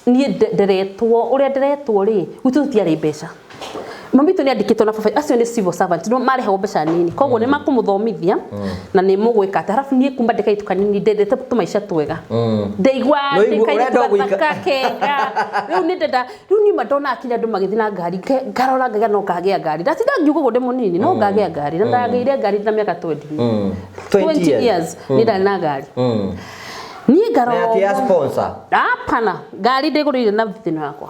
Niĩ nderetwo ũrĩa nderetwo rĩ, gwitũ tũtiarĩ mbeca. Mami witũ nĩ andĩkĩtwo na baba, acio nĩ civil servant, no marĩhagwo mbeca nini, koguo nĩ makũmũthomithia na nĩ mũgwĩka atĩ. Halafu niĩ kuma ndĩ kairĩtu kanini ndendete tũmaica twega, ndaigua No ndĩ igua- kairĩtu ũrenda gũika- gathaka kega. Rĩu nĩ ndenda, rĩu niĩ ma ndonaga kinya andũ magĩthiĩ na ngari, ngarora ngaiga no ngagĩa ngari. Ndatinda ngiuga ũguo ndĩ mũnini, no ngagĩa ngari, na ndagĩire ngari na mĩaka 20. 20 20 years nĩ ndarĩ na ngari. Niĩ ngarora Na ti ya ũguo. sponsor. Hapana, ngari ndĩgũrĩire na thĩna wakwa.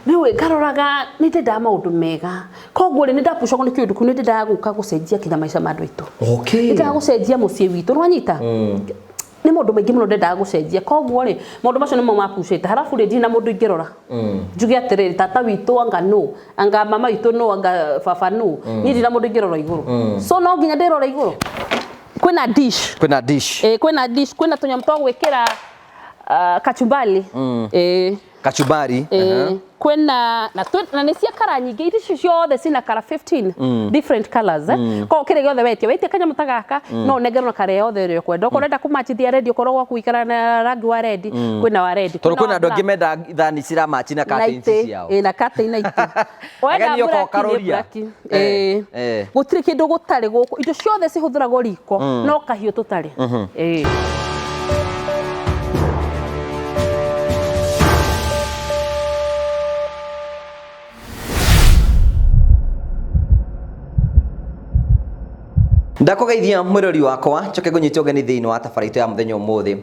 Rĩu ngaroraga nĩ ndendaga maũndũ mega, koguo rĩ, nĩ ndapucagwo nĩ kĩũndũ kĩu, nĩ ndendaga gũka gũcenjia kinya maica ma andũ aitũ. Nĩ ndendaga gũcenjia mũciĩ witũ, nĩwanyita? Nĩ maũndũ maingĩ mũno ndendaga gũcenjia, koguo rĩ, maũndũ macio nĩmo mapucĩte. Halafu rĩ, ndirĩ na mũndũ ingĩrora njuge atĩrĩrĩ, tata witũ anga nũ, anga mama witũ nũ, anga baba nũ. Niĩ ndirĩ na mũndũ ingĩrora igũrũ, so no nginya ndĩrore igũrũ. Kwĩna dish. Kwĩna dish. Ĩ, kwĩna dish, kwĩna tũnyamũ twa gwĩkĩra kachumbari. Ĩ. Kachumbari. Ĩ, kwĩna na na nĩ cia kara nyingĩ, ici icio ciothe cina kara 15 different colors, eh. Koguo kĩrĩa gĩothe wetia, wetia kanyamũ ta gaka, no ũnengerwo na kara yothe ĩrĩa ũkwenda. Okorwo ũrenda kũmachithia red, okorwo gwaku ũikaraga na rangi wa red, kwĩna wa red. Tondũ kwĩna wa andũ angĩ black. menda ithani ciramachi na Na curtains itĩ, ciao. ĩ, na curtain na itĩ. Wenda Ageni oka black nĩ ũkaroria. black. Ĩ. Gũtirĩ kĩndũ gũtarĩ gũkũ, indo ciothe cihũthĩragwo riko, no kahiũ tũtarĩ. Ĩ. Ndakũgeithia mwĩrori wakwa, njoke ngũnyite ũgeni thĩinĩ wa tabarĩra itũ ya mũthenya ũmũthĩ.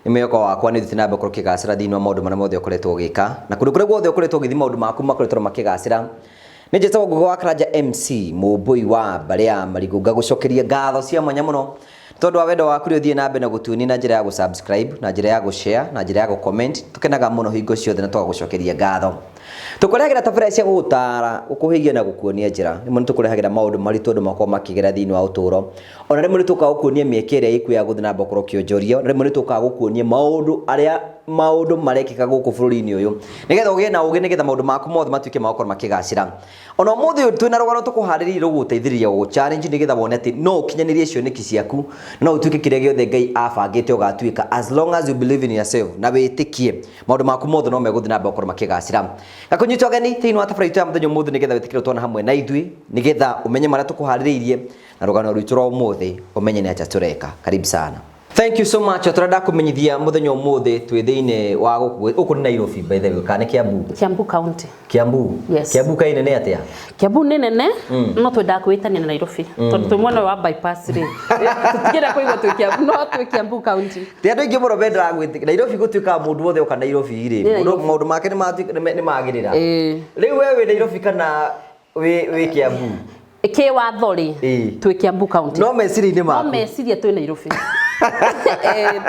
Nĩ mwĩhoko wakwa nĩ ũthiĩte na mbere gũkorwo ũkĩgacĩra thĩinĩ wa maũndũ marĩa mothe ũkoretwo ũgĩka, na kũndũ kũrĩa guothe ũkoretwo ũgĩthiĩ maũndũ maku makoretwo makĩgacĩra. Nĩ njĩtagwo Ngũgĩ wa Karanja MC, mũmbũi wa mbarĩ ya Marigũ. Ngagũcokeria ngatho cia mwanya mũno tondũ wa wendo waku rĩ ũthiĩ na mbere na gũtuonia na njĩra ya gũ-subscribe, na njĩra ya gũ-share, na njĩra ya gũ-comment. Tũkenaga mũno hingo ciothe na tũgagũcokeria ngatho. Tũkũrehagĩra tabarĩra cia gũgũtaara, gũkũhĩgia na gũkuonia njĩra. Rĩmwe nĩ tũkũrehagĩra maũndũ maritũ andũ makoragwo makĩgera thĩinĩ wa ũtũũro. Ona rĩmwe nĩ tũkaga gũkuonia mĩeke ĩrĩa ĩkuo ya gũthiĩ na mbere gũkorwo ũkĩonjoria. Ona rĩmwe nĩ tũkaga gũkuonia maũndũ arĩa maũndũ marekĩka gũkũ bũrũri-inĩ ũyũ, nĩgetha ũgĩe na ũgĩ, nĩgetha maũndũ maku mothe matuĩke ma gũkorwo makĩgacĩra. Ona ũmũthĩ ũyũ twĩna rũgano tũkũharĩrĩirie rũgũgũteithĩrĩria gũgũ challenge, nĩgetha wone atĩ no ũkinyanĩrie cioneki ciaku, no ũtuĩke kĩrĩa gĩothe Ngai abangĩte ũgatuĩka, as long as you believe in yourself na wĩtĩkie maũndũ maku mothe no megũthiĩ na mbere gũkorwo makĩgacĩra. Gakũnyita ũgeni thĩinĩ wa tabarĩra itũ ya mũthenya ũmũthĩ, nĩgetha wĩtĩkĩre twana hamwe na ithuĩ, nĩgetha ũmenye marĩa tũkũharĩrĩirie na rũgano rwitũ rwa ũmũthĩ, ũmenye nĩ atĩa tũreka. Karibu sana. Thank you so much. Tũrenda kũmenyithia mũthenya ũmũthĩ twĩ thĩinĩ wa gũkũ, gũkũ nĩ Nairobi by the way, kana nĩ Kiambu? Kiambu County. Kiambu. Yes. Kiambu kaĩ nene atĩa? Kiambu nĩ nene, no twendaga kwĩtania na Nairobi, tondũ twĩ mwena ũyũ wa bypass rĩ, tũtingĩenda kũigua twĩ Kiambu, no twĩ Kiambu County. Ti andũ aingĩ mũno mendaga gwĩtĩkĩra Nairobi, gũtuĩkaga mũndũ wothe oka Nairobi rĩ, Nĩ Nairobi. maũndũ make nĩ magĩrĩra. Ĩĩ. Rĩu we wĩ Nairobi kana wĩ Kiambu? Kĩwatho rĩ, twĩ Kiambu County. No meciria-inĩ No maku. meciria twĩ Nairobi.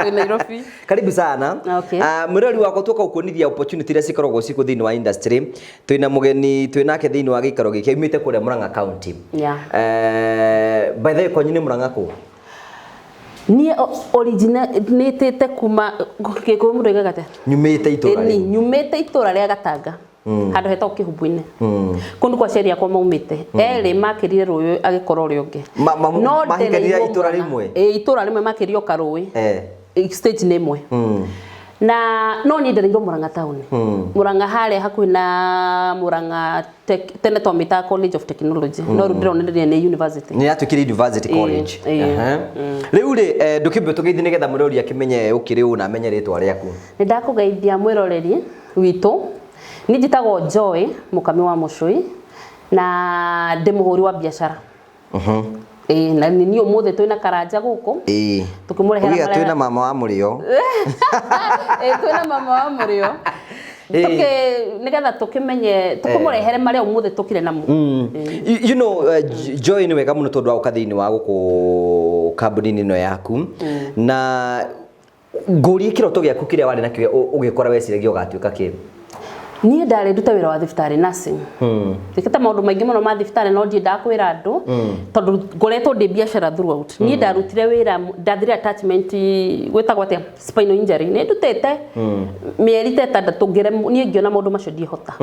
Twĩ Nairobi. Karibu sana. Okay. Mwĩrori wakwa, tuoka gũkuonithia opportunity iria cikoragwo ciku thĩinĩ wa industry. Twĩna mũgeni twĩ nake thĩinĩ wa gĩikaro gĩkĩ, aumĩte kũrĩa Murang'a County. By the way, kwanyu nĩ Murang'a kũ? Niĩ originatĩte kuma Gĩkũyũ, mũndũ oigaga atĩa? Nyumĩte itũra Ĩni, rĩu. Nyumĩte itũra rĩa Gatanga, handũ hetagwo Kĩhumbu-inĩ. Kũndũ kwa aciari akwa maumĩte, erĩ makĩrire rũĩ agĩkora ũrĩa ũngĩ. No mahikanire ndereirwo itũra Murang'a. rĩmwe? Ĩ, itũra rĩmwe, makĩrio karũĩ. Stage nĩ ĩmwe. Na no niĩ ndereirwo Murang'a town. Murang'a harĩa hakuhĩ na Murang'a Tech, tene twamĩtaga College of Technology, no rĩu ndĩronania nĩ university. Nĩ yatuĩkire university college. Ĩ. Aha. Rĩu rĩ, ndũkĩmbe tũgeithie nĩgetha mũrori akĩmenye ũkĩrĩ ũ na amenye rĩtwa rĩaku. Nĩ ndakũgeithia mwĩroreri witũ. Niĩ njĩtagwo Joy Mũkami wa Mũcũi, na ndĩ mũhũri wa biacara. Ĩĩ, na nĩ niĩ ũmũthĩ twĩna Karanja gũkũ. Tũkĩmũrehera Ugiga marĩa- twĩna mama wa mũrĩo. Ĩĩ, twĩna mama wa mũrĩo. Tũkĩ nĩgetha tũkĩmenye tũkĩmũrehere marĩa ũmũthĩ tũkire namo. Joy, nĩ wega mũno tondũ wa gũka thĩinĩ wa gũkũ kambuni-inĩ ĩno yaku, na ngũrie kĩroto gĩaku kĩrĩa warĩ nakĩo ũgĩkora, weciragia ũgatuĩka kĩ? Niĩ ndarĩ ndute wĩra wa thibitarĩ, nursing. Njĩkĩte maũndũ maingĩ mũno ma thibitarĩ, no ndiendaga kwĩra andũ tondũ ngoretwo ndĩ biacara throughout. Niĩ ndarutire wĩra, ndathire attachment, gwĩtagwo atĩa, spinal injury, nĩ ndutĩte mĩeri ta 6, ngĩremwo. Niĩ ngĩona maũndũ macio ndiĩhota.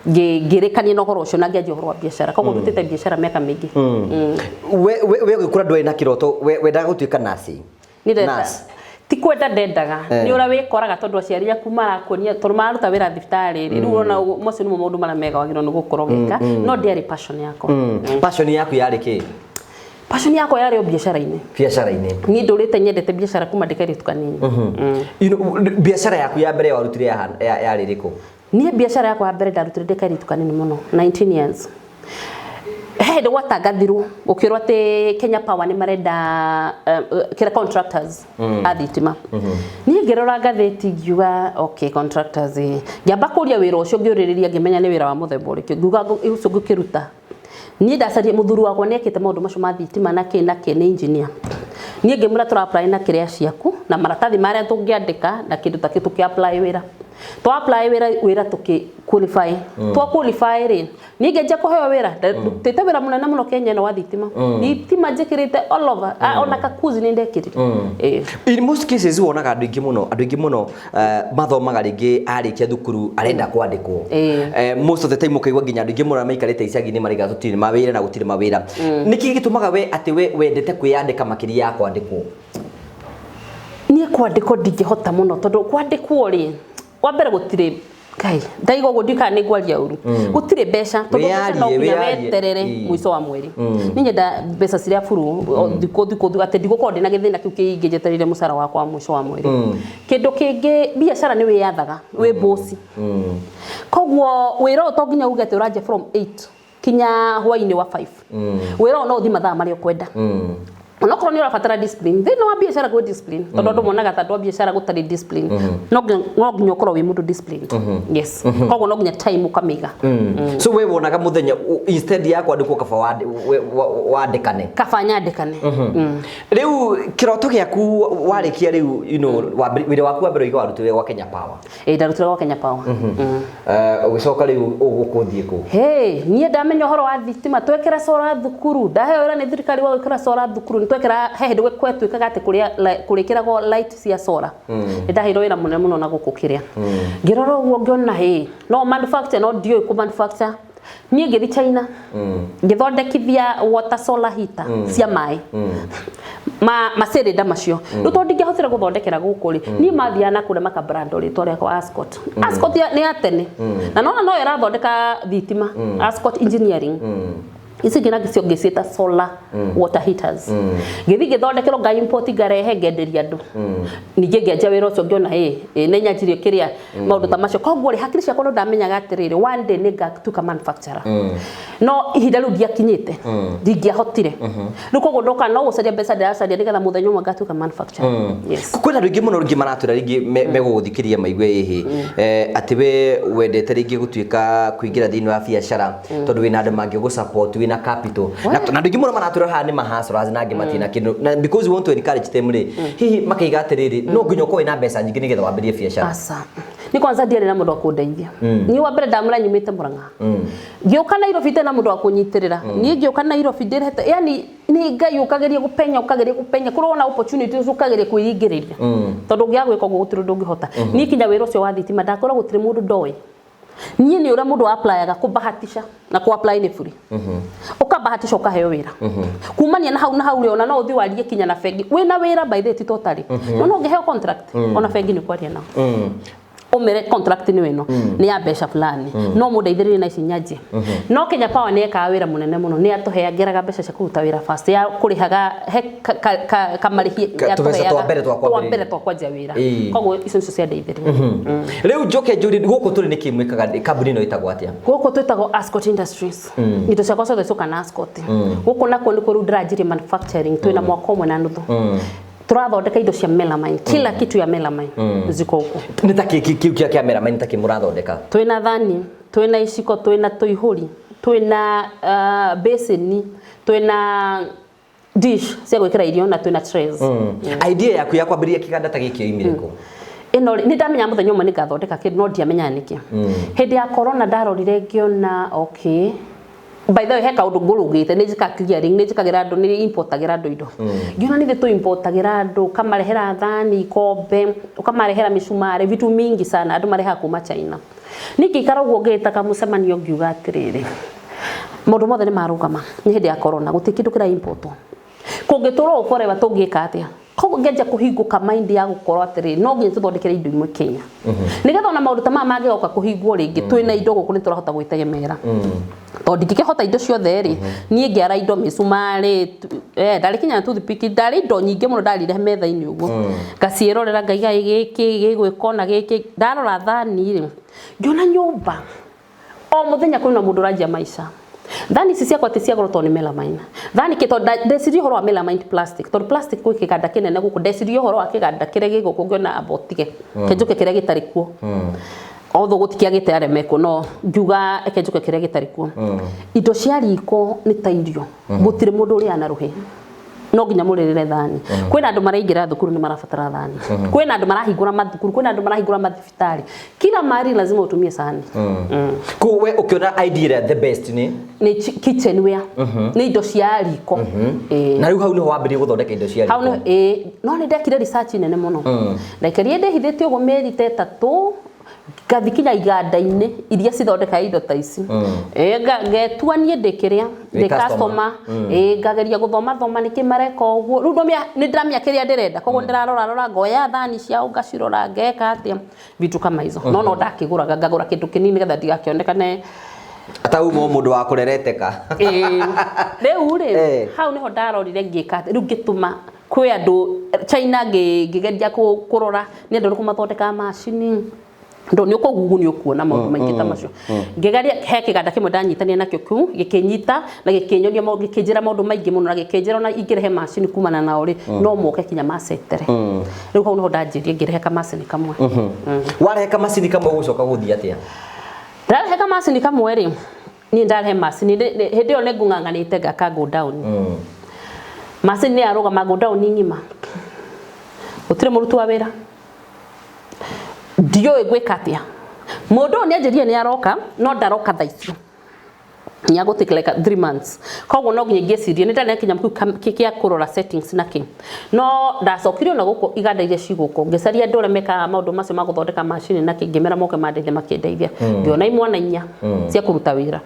Ngĩrĩkania na ũhoro ũcio na ngĩanjia ũhoro wa biacara, koguo ndutĩte biacara mĩaka mĩingĩ. We ũgĩkũra ndwarĩ na kĩroto, wendaga gũtuĩka nurse? Niĩ ndenda Nurse. Ti kwenda ndendaga, nĩ ũrĩa wĩkoraga tondũ aciari aku marakuonia, tondũ mararuta wĩra thibitarĩ rĩ, rĩu ũrona macio nĩmo maũndũ marĩa mega wagĩrĩirwo nĩ gũkorwo ũgĩka, no ndĩarĩ passion yakwa. Passion yaku yarĩ kĩ? Passion yakwa yarĩ o biacara-inĩ. Biacara-inĩ. Niĩ ndũrĩte nyendete biacara kuma ndĩ kairĩtu kanini. Biacara yaku ya mbere warutire yarĩ ĩrĩkũ? Niĩ biacara yakwa ya mbere ndarutire ndĩ kairĩtu kanini mũno, 19 years. He hĩndĩ gwatangathirwo gũkĩrwo atĩ Kenya Power nĩ marenda kĩrĩa contractors a thitima. Niĩ ngĩrora ngathĩti ngiuga, "Okay, contractors ĩ." Ngĩamba kũria wĩra ũcio, ngĩũrĩrĩria, ngĩmenya nĩ wĩra wa mũthemba ũrĩkũ. Ngiuga ũcio ngũkĩruta. Niĩ ndacaria mũthuri wakwa nĩ ekĩte maũndũ macio ma thitima na kĩ na kĩ, nĩ engineer. Niĩ ngĩmwĩra tũra apply na kĩrĩa ciaku na maratathi marĩa tũngĩandĩka na kĩndũ ta kĩu tũkĩ apply wĩra. Twa apply wĩra tũkĩ qualify. Twa qualify rĩ, niĩ ngĩanjia kũheo wĩra. Ndutĩte wĩra mũnene mũno Kenya ĩno wa thitima. Thitima njĩkĩrĩte all over. Ona kakuzi nĩ ndekĩrire. Ĩĩ. In most cases wonaga andũ aingĩ mũno mathomaga, rĩngĩ arĩkia thukuru arenda kwandĩkwo. Most of the time ũkaigua nginya andũ aingĩ mũno maikarĩte icagi-inĩ maraiga tũtirĩ mawĩra na gũtirĩ mawĩra. Nĩkĩ gĩtũmaga we atĩ we wendete kwĩyandĩka makĩria ya kwandĩkwo? Niĩ kwandĩkwo ndingĩhota mũno, tondũ kwandĩkwo rĩ, wa mbere gũtirĩ, Ngai, ndaiga ũguo ndiũĩ kana nĩ ngwaria ũru, gũtirĩ mbeca, tondũ mbeca no Wĩyarie, nginya wĩyarie. weterere mũico wa mweri. Niĩ nyenda mbeca ciria buru o thikũ thikũ thikũ, atĩ ndigũkorwo ndĩna gĩthĩna kĩu kĩingĩ njetereire mũcara wakwa wa mũico wa mweri. Kĩndũ kĩngĩ, biacara nĩ wĩyathaga, wĩ boss. Koguo wĩra ũyũ to nginya uge atĩ ũranjia from 8 kinya hwainĩ wa 5. Wĩra ũyũ no ũthiĩ mathaa marĩa ũkwenda, onokorwo nĩ ũrabatara discipline. Thĩinĩ wa biacara gwĩ discipline, tondũ andũ monaga ta andũ a biacara gũtarĩ discipline. No nginya ũkorwo wĩ mũndũ disciplined, yes. Koguo no nginya time ũkamĩiga. So we wonaga mũthenya instead ya kwandĩkwo kaba wandĩkane. Kaba nyandĩkane. Rĩu kĩroto gĩaku warĩkia rĩu, wĩra waku wa mbere ũiga warutire gwa Kenya Power? Ĩ, ndarutire gwa Kenya Power. Ũgĩcoka rĩu ũgũkũthiĩ kũ? Hey, niĩ ndamenya ũhoro wa thitima twekĩra solar thukuru. Ndaheo wĩra nĩ thirikari wa gwĩkĩra solar thukuru. Nĩ twekĩra, he hĩndĩ gwetwĩkaga atĩ kũrĩa kũrĩkĩragwo light cia solar. Nĩ ndaheirwo wĩra mũnene mũno na gũkũ kĩrĩa. Ngĩrora ũguo ngĩona hĩ no manufacture, no ndiũĩ kũ manufacture. Niĩ ngĩthiĩ China, ngĩthondekithia water solar heater cia maĩ ma macylinder macio. Rĩu tondũ ndingĩahotire gũthondekera gũkũ rĩ, niĩ mathiaga na kũrĩa maka brand rĩtwa rĩakwa Ascot. Ascot nĩ ya tene na nona no ĩrathondeka thitima, Ascot Engineering. Ici ingĩ nacio ngĩciĩta solar water heaters. Ngĩthiĩ ngĩthondekerwo, nga import, ngarehe, ngenderia andũ. Ningĩ ngĩanjia wĩra ũcio, ngĩona ĩ nĩ nyanjirie kĩrĩa maũndũ ta macio. Koguo rĩ, hakiri ciakwa no ndamenyaga atĩrĩrĩ, one day nĩ ngatuĩka manufacturer, no ihinda rĩu ndiakinyĩte, ndingĩahotire. Rĩu koguo ndoka no gũcaria mbeca ndĩracaria nĩgetha mũthenya ũmwe ngatuĩka manufacturer, yes. Kwĩna andũ aingĩ mũno rĩngĩ maratwĩra, rĩngĩ megũgũthikĩrĩria maigue ĩhĩ atĩ we wendete rĩngĩ gũtuĩka kũingĩra thĩinĩ wa biacara tondũ wĩna andũ mangĩgũ support, wĩna capital, na andũ aingĩ mũno maratwĩra haha nĩ mahustlers na angĩ matirĩ na kĩndũ, na because we want to encourage them rĩ, hihi makaiga atĩrĩrĩ, no nginya ũkorwo wĩna mbeca nyingĩ nĩgetha wambĩrĩrie biacara? Aca, nĩ kwanza ndiarĩ na mũndũ wa kũndeithia. Niĩ wa mbere ndamũra nyumĩte Murang'a ngĩũka Nairobi itarĩ na mũndũ wa kũnyitĩrĩra. Niĩ ngĩũka Nairobi ndĩrehete, yani nĩ Ngai, ũkageria gũpenya, ũkageria gũpenya kũrĩa wona opportunity ũcio, ũkageria kwĩringĩrĩria, tondũ ũngĩaga gwĩka ũguo gũtirĩ ũndũ ũngĩhota. Niĩ kinya wĩra ũcio wa thitima ndakorwo gũtirĩ mũndũ ndoĩ. Niĩ nĩ ũrĩa mũndũ applyaga kũbahatisha, na kũ apply nĩ buri, ũkabahatisha ũkaheo wĩra. Kumania na hau na hau rĩ, ona no ũthiĩ warie kinya na bengi wĩna wĩra, by the way, ti totally, no ũngĩheo contract ona bengi nĩ kwaria nao, umere contract nĩ ĩno nĩ ya mbeca fulani, no mũndeithĩrĩrie na ici nyanjie. No Kenya Power nĩ ekaga wĩra mũnene mũno, nĩ atũheangĩraga mbeca cia kũruta wĩra first ya kũrĩhaga he kamarĩhi. Tũbeca twa mbere twa twa mbere twa kwanjia wĩra. Koguo icio nicio ciandeithĩrĩria. Rĩu njoke njũrie, gũkũ tũrĩ nĩkĩ mwĩkaga? Kambuni ĩno ĩtagwo atĩa? Gũkũ twĩtagwo Ascot Industries. Indo ciakwa ciothe ciũka na Ascot. Gũkũ nakuo nĩkuo rĩu ndĩranjirie manufacturing. Twĩna mwaka ũmwe na nuthu. Tũrathondeka indo cia melamine, kila kitu ya melamine ziko huku. Nĩ ta kĩ kĩu kĩa melamine, ta kĩ mũrathondeka? Twĩna thani, twĩna iciko, twĩna tũihũri, twĩna basin, twĩna dish cia gwĩkĩra irio na twĩna trays. Idea yaku ya kwambĩrĩria kĩganda ta gĩkĩ yoimire kũ? Ĩno rĩ, nĩ ndamenya mũthenya ũmwe nĩ ngathondeka kĩndũ, no ndiamenyaga nĩkĩ. Hĩndĩ ya corona ndarorire ngĩona, okay, by the way, he kaũndũ ngũrũgĩte, nĩ njĩkaga clearing, nĩ njĩkagĩra andũ, nĩ importagĩra andũ indo. Ngĩona nĩ tũ importagĩra andũ, ũkamarehera thani, ikombe, ũkamarehera mĩcumarĩ, vitu mingi sana andũ marehaga kuma China. Niĩ ngĩikara ũguo ngĩĩtaga mũcemanio, ngiuga atĩrĩrĩ, maũndũ mothe nĩ marũgama, nĩ hĩndĩ ya corona, gũtirĩ kĩndũ kĩra importwo, kũngĩtũrwo ũũ forever tũngĩka atĩa? Koguo ngĩanjia kũhingũka mind ya gũkorwo atĩrĩ, no nginya tũthondekere indo imwe Kenya, nĩgetha ona maũndũ ta maya mangĩgoka kũhingwo rĩngĩ, twĩna indo gũkũ, nĩ tũrahota gwĩtegemeera, tondũ ndingĩkĩhota indo ciothe rĩ. Niĩ ngĩara indo, mĩcumarĩ, ndarĩ kinya na toothpick, ndarĩ indo nyingĩ mũno ndarire metha-inĩ ũguo, ngaciĩrorera, ngaiga ĩ gĩkĩ gĩgwĩka ona gĩkĩ. Ndarora thani rĩ, ngĩona nyũmba o muthenya kwĩna mũndũ ũranjia maica. Thani ici ciakwa ti cia goro tondũ nĩ melamine. Thani kĩ, tondũ ndecirie ũhoro wa melamine plastic, tondũ plastic gwĩ kĩganda kĩnene gũkũ. Ndecirie ũhoro wa kĩganda kĩrĩa gĩ gũkũ, ngĩona amba ũtige kĩnjũke kĩrĩa gĩtarĩ kuo. Although gũtikĩagĩte arĩa mekuo, no ngiuga reke njũke kĩrĩa gĩtarĩ kuo. Indo cia riko nĩ ta irio, gũtirĩ mũndũ ũrĩaga na rũhĩ, no nginya mũrĩrĩre thani. Kwĩna andũ maraingĩra thukuru nĩ marabatara thani, kwĩna andũ marahingũra mathukuru, kwĩna andũ marahingũra mathibitarĩ, kila mahali lazima utumie sahani. Koguo we ũkĩona idea ĩrĩa the best nĩ Nĩ kitchenware, nĩ indo cia riko. Ĩĩ. Na rĩu hau nĩho wambĩrĩrie gũthondeka indo cia Hau riko? Ĩĩ, no nĩ ndekire research nene mũno. Ndaikarire ndĩhithĩte ũguo mĩeri ta 3, ngathi kinya iganda-inĩ iria cithondekaga indo ta ici. Ĩĩ, ngetua niĩ ndĩ kĩrĩa Wĩ ndĩ customer. Customer. Ĩĩ, ngageria gũthoma thoma nĩkĩ mareka ũguo. Rĩu nĩ ndĩramenya kĩrĩa ndĩrenda, koguo ndĩrarora rora, ngoya thani ciao ngacirora, ngeka atĩa, vitu kama hizo. No ndakĩgũraga, ngagũra kĩndũ kĩnini nĩgetha ndigakĩonekane. Atauma mũndũ wa kũrereteka. Ĩĩ. Rĩu rĩ, hau nĩho ndarorire, ngĩka atĩ rĩu ngĩtũma kwĩ andũ China, ngĩgeria kũrora nĩ andũ arĩkũ mathondekaga macini. Ndũ nĩ ũkũgugu, nĩ ũkuona maũndũ maingĩ ta macio. Ngĩgeria, he kĩganda kĩmwe ndanyitanire nakĩo kĩu, gĩkĩnyita na gĩkĩnyonia gĩkĩnjĩra maũndũ maingĩ mũno, na gĩkĩnjĩra ona ingĩrehe macini kumana nao rĩ, no moke kinya macetere. Rĩu hau nĩho ndanjirie, ngĩrehe kamacini kamwe. Warehe kamacini kamwe, gũcoka gũthiĩ atĩa? Ndarehe kamacini kamwe rĩ, niĩ ndarehe macini hĩndĩ ĩyo nĩ ngũng'ang'anĩte ngaka go down. Macini nĩ yarũgama, go down ng'ima, gũtirĩ mũruti wa wĩra, ndiũĩ gwĩka atĩa. Mũndũ ũyũ nĩ anjĩrire nĩ aroka, no ndaroka thaa icio, nĩ agũ take like 3 months. Koguo no nginya ingĩcirie nĩ ndarĩ na kĩnyamũ kĩu kĩa kũrora settings na kĩ. No ndacokire ona gũkũ iganda iria ci gũkũ, ngĩcaria andũ arĩa mekaga maũndũ macio ma gũthondeka macini na kĩ, ngĩmera moke mandeithie, makĩndeithia, ngĩona imwana inya cia kũruta wĩra.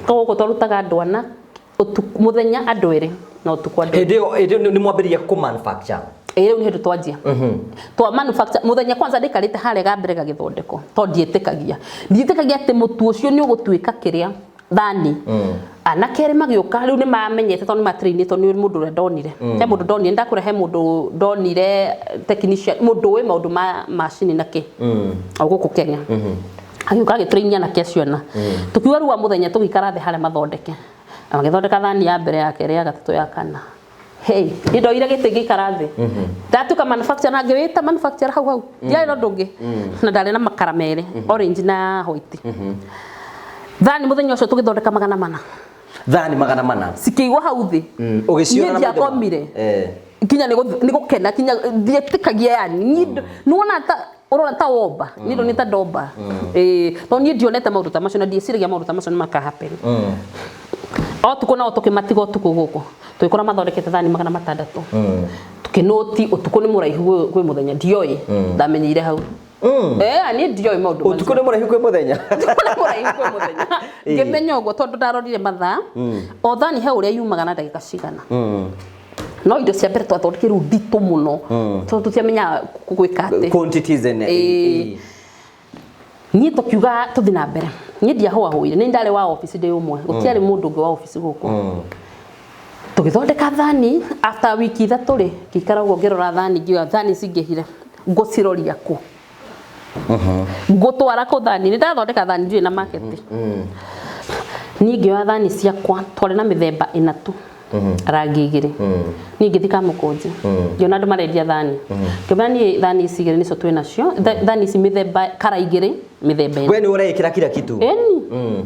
Koguo gũkũ twarutaga andũ ana ũtukũ, mũthenya andũ erĩ na ũtukũ andũ erĩ. Hĩndĩ ĩyo nĩ mwambĩrĩria kũ manufacture? Ĩĩ, rĩu nĩ hĩndĩ twanjia twa manufacture. Mũthenya kwanza ndaikarĩte harĩa ga mbere gagĩthondekwo, tondũ ndiĩtĩkagia atĩ mũtu ũcio nĩ ũgũtuĩka kĩrĩa thani. Anake erĩ magĩũka, rĩu nĩ mamenyete tondũ nĩ matrainĩtwo nĩ mũndũ ũrĩa ndonire. He mũndũ ndonire, ndakũra, he mũndũ ndonire technician, mũndũ ũĩ maũndũ ma macini na kĩ o gũkũ Kenya, agĩũka agĩtraini anake acio ana. Tũkiuga rĩu wa mũthenya tũgĩikara thĩ harĩa mathondeke, na magĩthondeka thani ya mbere, ya kerĩ, ya gatatũ, ya kana. Hey, niĩ ndoire gĩtĩ ngĩikara thĩ, ndatuĩka manufacturer na ngĩwĩta manufacturer hau hau, ndiarĩ na ũndũ ũngĩ, na ndarĩ na makara merĩ, orange na white. Thani mũthenya ũcio tũgĩthondeka 400. Thani 400? Cikĩigwo hau thĩ. Ũgĩciona Niĩ na maitho? Ndiakomire kinya nĩ gũkena, kinya ndietĩkagia, yani niĩ nĩwona ta ũrona ta womba, niĩ ndonĩ ta ndomba. Ĩĩ, tondũ niĩ ndionete maũndũ ta macio na ndiĩciragia maũndũ ta macio nĩ maka happen. O tukũ nao tũkĩmatiga ũtukũ gũkũ, tũgĩkora mathondekete thani 600. Tũkĩnũti ũtukũ nĩ mũraihu kwĩ mũthenya, ndioĩ, ndamenyeire hau. Niĩ ndioĩ maũndũ macio. Ũtukũ nĩ mũraihu kwĩ mũthenya. Ũtukũ nĩ mũraihu kwĩ mũthenya. Ngĩmenya ũguo tondũ ndarorire mathaa, o thani he ũrĩa yumaga na ndagĩka cigana. No indo cia mbere twathondekire rĩu nditũ mũno, tondũ tũtiamenyaga gwĩka atĩ Quantities and Ĩĩ. Niĩ tũkiuga tũthi na mbere, niĩ ndiahũahũire, nĩ ndarĩ wa obici ndĩ ũmwe, gũtiarĩ mũndũ ũngĩ wa obici gũkũ. Tũgĩthondeka thani, after wiki 3 rĩ, ngĩikara ũguo ngĩrora thani, ngiuga thani cingĩhire, ngũciroria kũ, ngũtwara kũ thani? Nĩ ndathondeka thani, ndirĩ na market. Niĩ ngĩoya thani ciakwa, twarĩ na mĩthemba ĩna tu, rangi igĩrĩ. Niĩ ngĩthiĩ Kamũkũnji, ngĩona andũ marendia thani, ngĩmera niĩ thani ici igĩrĩ nĩcio twĩ nacio. Thani ici mĩthemba kara igĩrĩ, mĩthemba ĩna. We nĩ ũreĩkĩra kila kitu? Ĩni.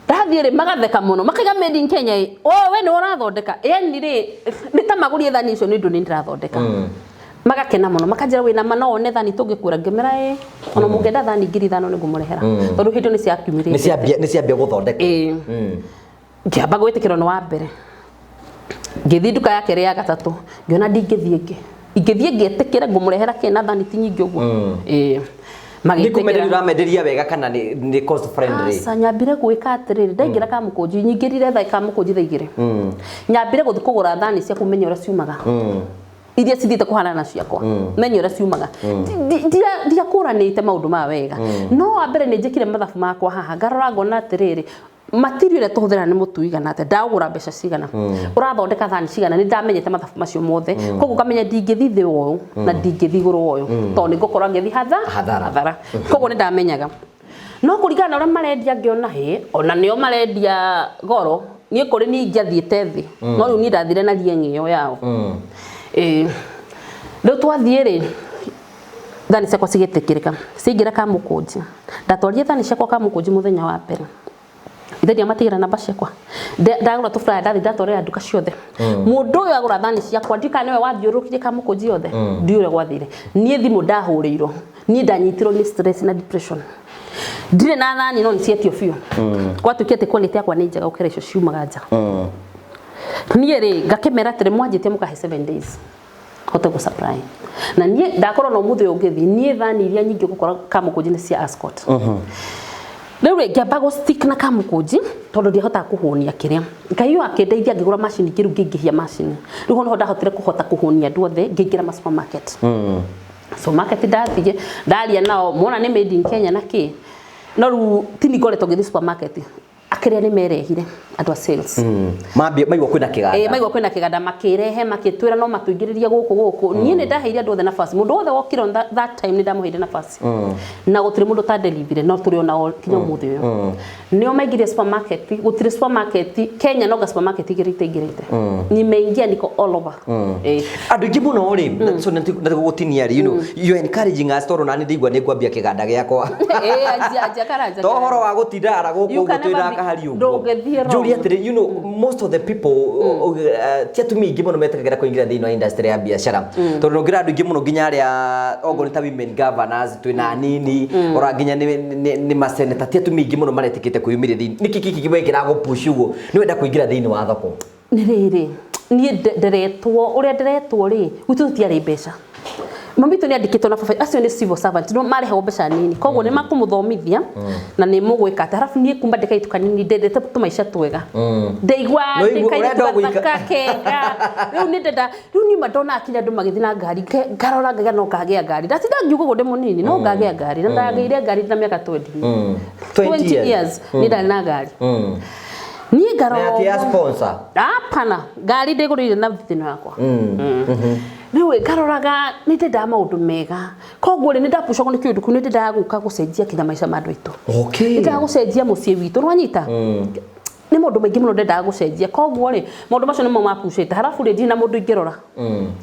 Ndathiĩ rĩ, magatheka mũno, makaiga made in Kenya. Ĩ, o we nĩ ũrathondeka? Yani rĩ, nĩ ta magũrie thani icio nĩ ũndũ nĩ ndĩrathondeka. Magakena mũno, makanjĩra wĩna ma no one thani tũngĩkũra. Ngĩmera ĩ, ona mũngĩenda thani 5000 nĩ ngũmũrehera, tondũ hĩndĩ ĩyo nĩ ciakiumĩrĩte. Nĩ ciambia gũthondeka. Ĩĩ. Ngĩamba gwĩtĩkĩrwo nĩ wa mbere, ngĩthiĩ nduka ya kerĩ, ya gatatũ, ngĩona ndingĩthiĩ ĩngĩ, ingĩthiĩ ngĩtĩkĩre ngũmũrehera kĩ na thani ti nyingĩ ũguo. Ĩĩ. Nĩ kũmenderia? Magĩtĩkĩra. Ũramenderia wega kana nĩ cost friendly? Aca, nyambire gwĩka atĩrĩrĩ, ndaingĩra Kamũkũnji, nyingĩrire thaa Kamũkũnji thaa 2. Nyambire gũthiĩ kũgũra thani cia kũmenya ũrĩa ciumaga. Iria cithiĩte kũhanana na ciakwa, menye ũrĩa ciumaga. Ndiakũranĩte maũndũ maya wega, no wa mbere nĩ njĩkire mathabu makwa haha, ngarora ngona atĩrĩrĩ, material ĩrĩa tũhũthĩra nĩ mũtu igana atĩa, ndaũgũra mbeca cigana, ũrathondeka thani cigana. Nĩ ndamenyete mathabu macio mothe, koguo ngamenya ndingĩthiĩ thĩ wa ũyũ na ndingĩthiĩ igũrũ wa ũyũ, tondũ nĩ ngũkorwo ngĩthiĩ Hathara. Hathara. Koguo nĩ ndamenyaga, no kũringana na ũrĩa marendia, ngĩona hĩ ona nĩo marendia goro. Niĩ kũrĩ niĩ ingĩathiĩte thĩ, no rĩu niĩ ndathire na rieng'e ĩyo yao. Ĩĩ, rĩu twathiĩ rĩ, thani ciakwa cigĩtĩkĩrĩka, ciaingĩra Kamũkũnji. Ndatwarire thani ciakwa Kamũkũnji mũthenya wa mbere. Ithe ndiamatigĩra namba ciakwa. Ndagũra tũflyer, ndathiĩ ndatwarĩra nduka ciothe. Mũndũ ũyũ agũra thani ciakwa, ndiũĩ kana nĩwe wathiũrũrũkirie Kamũkũnji yothe, ndiũĩ ũrĩa gwathire. Niĩ thimũ ndahũrĩirwo, niĩ ndanyitirwo nĩ stress na depression. Ndirĩ na thani, no nĩ cietio biũ. Gwatuĩkire atĩ quality yakwa nĩ njega gũkĩra icio ciumaga nja. Niĩ rĩ, ngakĩmera atĩrĩ, mwanjĩtie mũkahe 7 days hote gũ supply, na niĩ ndakorwo na ũmũthĩ ũyũ ũngĩthiĩ, niĩ thani iria nyingĩ ũgũkora Kamũkũnji nĩ cia Ascot. Rĩu rĩ, ngĩamba gũ stick na Kamũkũnji tondũ ndiahotaga kũhũnia kĩrĩa. Ngai ũyũ akĩndeithia, ngĩgũra macini ingĩ. Rĩu ngĩingĩhia macini, rĩu ho nĩho ndahotire kũhota kũhũnia andũ othe, ngĩingĩra ma supermarket. Supermarket ndathiĩ, ndaria nao, mona nĩ made in Kenya na kĩ, no rĩu tini ngoretwo ngĩthiĩ supermarket, akĩrĩa nĩ merehire andũ a sales. Mambia maigua kwĩna kĩganda. Ĩ, maigua kwĩna kĩganda, makĩrehe, makĩtwĩra no matũingĩrĩrie gũkũ gũkũ. Niĩ nĩ ndaheire andũ othe nafasi. Mũndũ wothe wokire on that time, nĩ ndamũheire nafasi na gũtirĩ mũndũ ũtandelivire, no tũrĩ onao kinya ũmũthĩ ũyũ. Nĩo maingĩrie supermarket. Gũtirĩ supermarket Kenya, no supermarket igĩrĩ itaingĩrĩte. Nimeingia, niko all over. Ĩ. Andũ aingĩ mũno rĩ, so na gũgũtinia rĩ, you are encouraging us, tondũ nani ndĩigua nĩ ngwambia kĩganda gĩakwa. Ĩ, anjia, anjia karanja. To ũhoro wa gũtinda gũkũ ũguo twĩna kahari ũguo. Ndũngĩthiĩ wrong. Njũrie atĩrĩ, most of the people, ti atumia aingĩ mũno metĩkagĩra kũingĩra thĩinĩ wa industry ya biacara, tondũ ndũngĩra andũ aingĩ mũno, nginya arĩa okorwo nĩ ta women governors twĩna nini, ora nginya nĩ maseneta, ti atumia aingĩ mũno maretĩkĩte kwĩyumĩria thĩinĩ. Nĩkĩ kĩkĩ kĩmwe kĩragũpush ũguo nĩ wenda kũingĩra thĩinĩ wa thoko? Nĩ rĩrĩ, niĩ nderetwo ũrĩa nderetwo rĩ, gwitũ tũtiarĩ mbeca. Mami witũ nĩ andĩkĩtwo na baba, acio nĩ civil servant, no marĩhagwo mbeca nini, koguo nĩ makũmũthomithia na nĩ mũgwĩka atĩ. Halafu niĩ kuma ndĩ kairĩtu kanini ndendete tũmaica twega, ndaigua No ndĩ ũrenda kairĩtu gathaka kega. Rĩu nĩ ndenda, rĩu niĩ ma ndona akinya andũ magĩthiĩ na ngari, ngarora ngaiga no ngagĩa ngari. Ndatinda ngiuga ũguo ndĩ mũnini, no ngagĩa ngari, na ndagĩire ngari na mĩaka 20. 20 20 years. years nĩ ndarĩ na ngari niĩ. Ngarora Na atĩ ya ũguo. Sponsor? Hapana, ngari ndĩgũrĩire na thithino yakwa. Rĩu ngaroraga nĩ ndendaga maũndũ mega, koguo rĩ, nĩ ndapucagwo nĩ kĩũndũ kĩu. Nĩ ndendaga gũka gũcenjia kinya maica ma andũ aitũ. Nĩ ndendaga gũcenjia mũciĩ witũ, nĩwanyita? Nĩ maũndũ maingĩ mũno ndendaga gũcenjia, koguo rĩ, maũndũ macio nĩmo mapucĩte. Halafu rĩ, ndirĩ na mũndũ ingĩrora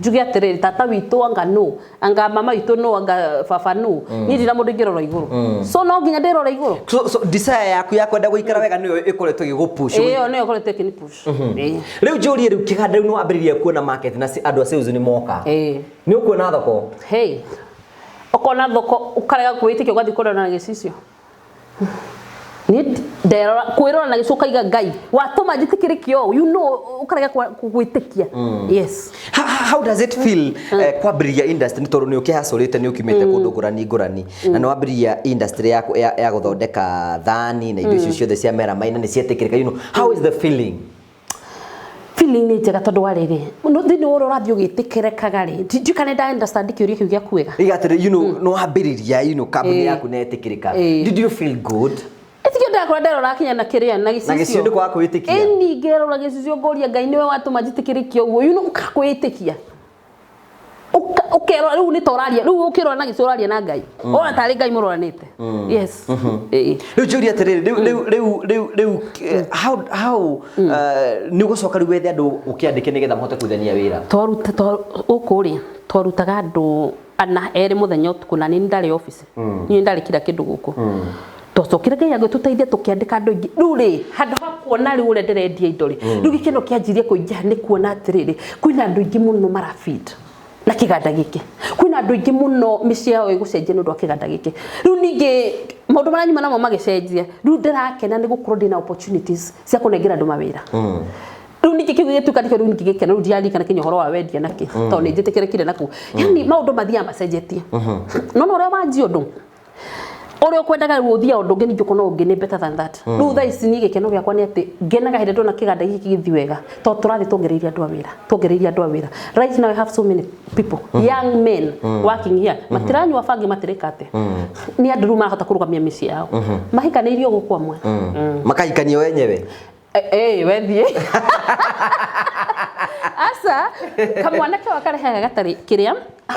njuge atĩrĩrĩ, tata witũ anga nũ, anga mama witũ nũ, anga baba nũ. Niĩ ndirĩ na mũndũ ingĩrora igũrũ, so no nginya ndĩrore igũrũ. So desire yaku ya kwenda gũikara wega nĩyo ĩkoretwo ĩgĩgũpush? Ĩyo nĩyo ĩkoretwo ĩkĩni push. Ĩĩ. Rĩu njũrie, rĩu kĩganda, rĩu nĩ wambĩrĩria kuona market na andũ a sales nĩ moka? Ĩĩ. Nĩ ũkuona thoko? Hey, ũkona thoko ũkarega kwĩtĩkia, ũgathiĩ kũrora na gĩcicio. Niĩ nderora, kwĩrora na gĩcicio, ũkaiga Ngai watũma njĩtĩkĩrĩke ũũ, ũkarega gwĩtĩkia. Yes. How does it feel kwambĩrĩria industry? Nĩ tondũ nĩ ũkĩhacũrĩte, nĩ ũkiumĩte kũndũ ngũrani ngũrani, na nĩ wambĩrĩria industry ya gũthondeka thani na indo icio ciothe cia meramai, na nĩ cietĩkĩrĩka. How is the feeling? Feeling nĩ njega, tondũ wa rĩrĩ, no thĩinĩ wa ũrĩa ũrathiĩ ũgĩtĩkĩrĩkaga rĩ, ndiũĩ kana nda understand kĩũria kĩu gĩaku wega. Iga atĩrĩ, nĩ wambĩrĩria kambuni yaku na ĩtĩkĩrĩka. Did you feel good? Ĩtikio ndakora nderora kinya na kĩrĩa na gĩcicio. Na gĩcicio nĩ kwaga kwĩĩtĩkia. Ĩni, ngerora gĩcicio ngoria Ngai nĩwe watũma njĩtĩkĩrĩke ũguo, ũkakwĩĩtĩkia. Ũkerora rĩu nĩ ta ũraria, rĩu ũkĩrora na gĩcicio ũraria na Ngai, ona tarĩ Ngai mũroranĩte. Yes. Ĩĩ. Rĩu njũrie atĩrĩrĩ, rĩu how nĩ ũgũcoka rĩu wethe andũ ũkĩandĩke nĩgetha mũhote kũithania wĩra? Twaruta gũkũ rĩ, twarutaga andũ ana, erĩ mũthenya ũtukũ, na niĩ ndarĩ office, niĩ ndarĩ kila kĩndũ gũkũ. Twacokire Ngai agĩtũteithia, tũkĩandĩka andũ aingĩ. Rĩu rĩ, handũ ha kuona rĩu ũrĩa ndĩrendia indo rĩ, rĩu gĩkeno kĩanjirie kũingĩha nĩ kuona atĩrĩrĩ, kwĩna andũ aingĩ mũno marafeed na kĩganda gĩkĩ, kwĩna andũ aingĩ mũno mĩciĩ yao ĩgũcenjia nĩ ũndũ wa kĩganda gĩkĩ. Rĩu ningĩ maũndũ marĩa nyuma namo magĩcenjia, rĩu ndĩrakena nĩ gũkorwo ndĩna opportunities cia kũnengera andũ mawĩra. Rĩu ningĩ kĩu gĩgĩtuĩka nĩkĩo rĩu ningĩ gĩkeno. Rĩu ndiaririkana kinya ũhoro wa wendia nakĩ, tondũ nĩ njĩtĩkĩrĩkire nakuo. Yani maũndũ mathiaga macenjetie, no no ũrĩa wanjia ũndũ. Ũrĩa ũkwendaga rĩu ũthiaga ũndũ ũngĩ, ningĩ ũkona ũngĩ nĩ better than that. Rĩu thaa ici niĩ gĩkeno gĩakwa nĩ atĩ ngenaga hĩndĩ ndona kĩganda gĩkĩ gĩgĩthiĩ wega, tondũ tũrathiĩ tuongereire andũ a wĩra, tuongereire andũ a wĩra. Right now I have so many people, young men working here, matiranyua bangi, matirĩka atĩa, nĩ andũ rĩu marahota kũrũgamia mĩciĩ yao, mahikanĩirio gũkũ amwe. Makahikanio wenyewe. Eh, wethiĩ aca kamwana kau akarehaga gatarĩ kĩrĩa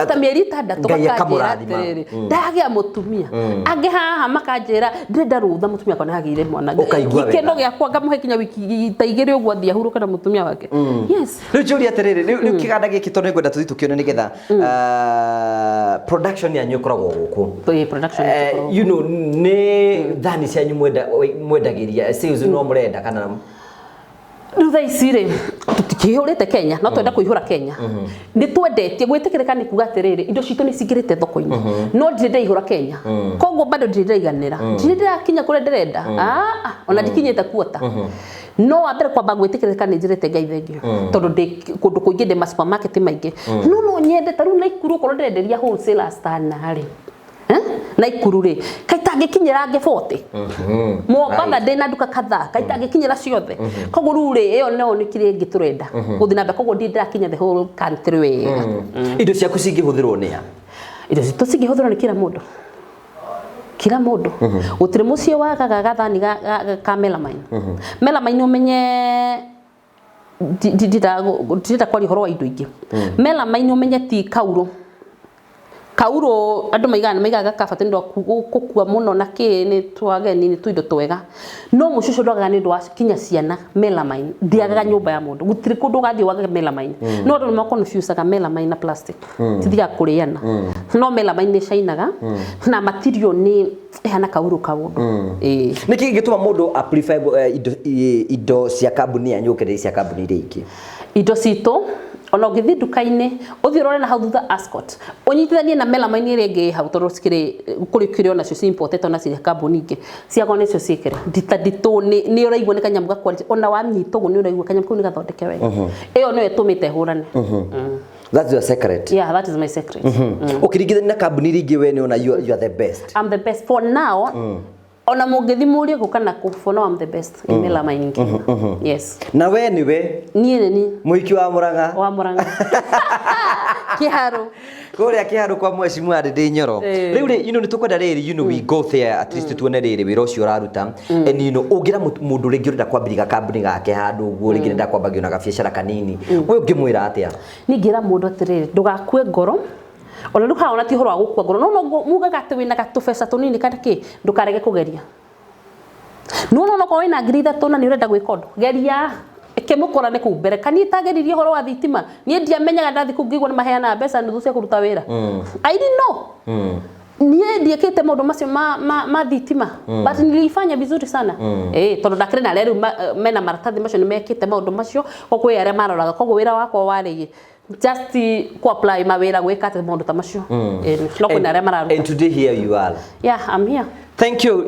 ta mĩeri 6. Ngai Gakanjĩra akamũrathima. atĩrĩrĩ, ndagĩa mũtumia angĩ haha makanjĩra ndĩrenda rũtha, mũtumia akwa nĩagĩire mwana. Ũkaigua wega. Gĩkeno gĩakwa ngamũhe kinya wiki ta 2 ũguo, athiĩ ahurũke na mũtumia wake, yes. Rĩu njũria atĩrĩrĩ, rĩu kĩganda gĩkĩ, tondũ nĩngwenda tũthiĩ tũkĩone nĩgetha production yanyu ĩkoragwo gũkũ. Production ĩkoragwo. Nĩ thani cianyu mwendagĩria sales no mũrenda kana? Rĩu thaa ici rĩ, tũtikĩihũrĩte Kenya, no twenda kũihũra Kenya. Nĩ twendetie gwĩtĩkĩrĩka, nĩ kuga atĩrĩrĩ, indo citũ nĩ cingĩrĩte thoko-inĩ, no ndirĩ ndaihũra Kenya, koguo bado ndirĩ ndaiganĩra, ndirĩ ndĩrakinya kũrĩa ndĩrenda. Ah, ona ndikinyĩte kuota, no wa mbere kwamba gwĩtĩkĩrĩka nĩ njĩrĩte Ngai thengio, tondũ ndĩ kũndũ kũingĩ, ndĩ ma supermarket maingĩ, no nyende ta rĩu Naikuru okorwo ndĩrenderia wholesalers ta rĩ. Eh? Naikuru rĩ, kaitangĩkinyĩra angĩ 40, Mombatha ndĩna nduka kadhaa, kaitangĩkinyĩra ciothe. Koguo rĩu rĩ, ĩyo no nĩ kĩrĩa ĩngĩ tũrenda gũthiĩ na mbere, koguo ndirĩ ndĩrakinya the whole country wega. Indo ciaku cingĩhũthĩrwo nĩ a? Indo citũ cingĩhũthĩrwo nĩ kila mũndũ, kila mũndũ. Gũtirĩ mũciĩ wagaga gathani ka melamine. Melamine, ũmenye ndirenda kwaria ũhoro wa indo ingĩ. Melamine, ũmenye ti kauro. Kauro andũ maigaga, nĩ maigaga gakabati nĩ ũndũ wa gũkua mũno na kĩ, nĩ twageni, nĩ tũindo twega, no mũciĩ ũcio ndwagaga nĩ ũndũ wa kinya ciana. Melamine ndiagaga nyũmba ya mũndũ, gũtirĩ kũndũ ũgathiĩ wagage melamine. No andũ nĩ maconfusaga melamine na plastic, tithiaga kũrĩana, no melamine nĩ cainaga na material nĩ ĩhana kauro kaũndũ, ĩĩ. Nĩ kĩ gĩtũma mũndũ a prefer indo cia kambuni yanyu gũkĩra cia kambuni iria ingĩ? Indo citũ, ona ũngĩthiĩ nduka-inĩ ũthiĩ ũrore na hau thutha Ascot, ũnyitithanie na melamine ĩrĩa ĩngĩ ĩ hau, tondũ cikĩrĩ kũrĩ kĩrĩ onacio ci imported, ona cia kambuni ingĩ ciakwa nĩcio ciĩkĩre ndita nditũ, nĩ ũraigua nĩ kanyamũ ga quality. Ona wanyita ũguo nĩ ũraigua kanyamũ kau nĩ gathondeke wega. Ĩyo nĩyo ĩtũmĩte hũrane. That's your secret? Yeah, that is my secret. Ũkĩringithania na kambuni iria ingĩ, we nĩ ona you are the best? I'm the best for now. Ona mũngĩthiĩ mũrie kũ kana kũ, for now I'm the best in melamine in Kenya, yes. Na we nĩwe? Niĩ nĩ niĩ. Mũhiki wa Mũrang'a. Wa Mũrang'a, Kĩharũ. Kũrĩa Kĩharũ kwa mheshimiwa Ndindi Nyoro. Rĩu rĩ, nĩ tũkwenda rĩrĩ, we go there at least tuone rĩrĩ wĩra ũcio ũraruta, and ũngĩra mũndũ rĩngĩ ũrenda kwambĩrĩria kambuni gake handũ ũguo, rĩngĩ ũrenda kwambagia ona gabiacara kanini, we ũngĩmwĩra atĩa? Niĩ ngĩra mũndũ atĩrĩrĩ, ndũgakue ngoro. Ona rĩu haha ona ti ũhoro wa gũkua ngoro, no mugaga atĩ wĩna gatũbeca tũnini kana kĩ, ndũkarege kũgeria. Nĩwona onokorwo wĩna 3000 na nĩ ũrenda gwĩka ũndũ, geria ĩkĩmũkora nĩ kũu mbere. Kani itageririe ũhoro wa thitima, niĩ ndiamenyaga, ndathi kũu ngĩigua nĩ maheanaga mbeca nuthu cia kũruta wĩra. I didn't know. Niĩ ndiĩkĩte maũndũ macio ma thitima, but nilifanya vizuri sana, tondũ ndakĩrĩ na arĩa rĩu mena maratathi macio, nĩ mekĩte maũndũ macio, koguo kwĩ arĩa maroraga, koguo wĩra wakwa warĩ just ku apply mawĩra, gwĩka atĩ maũndũ ta macio. No kwĩna arĩa mararuta. And today here you are. Yeah, I'm here. Thank you.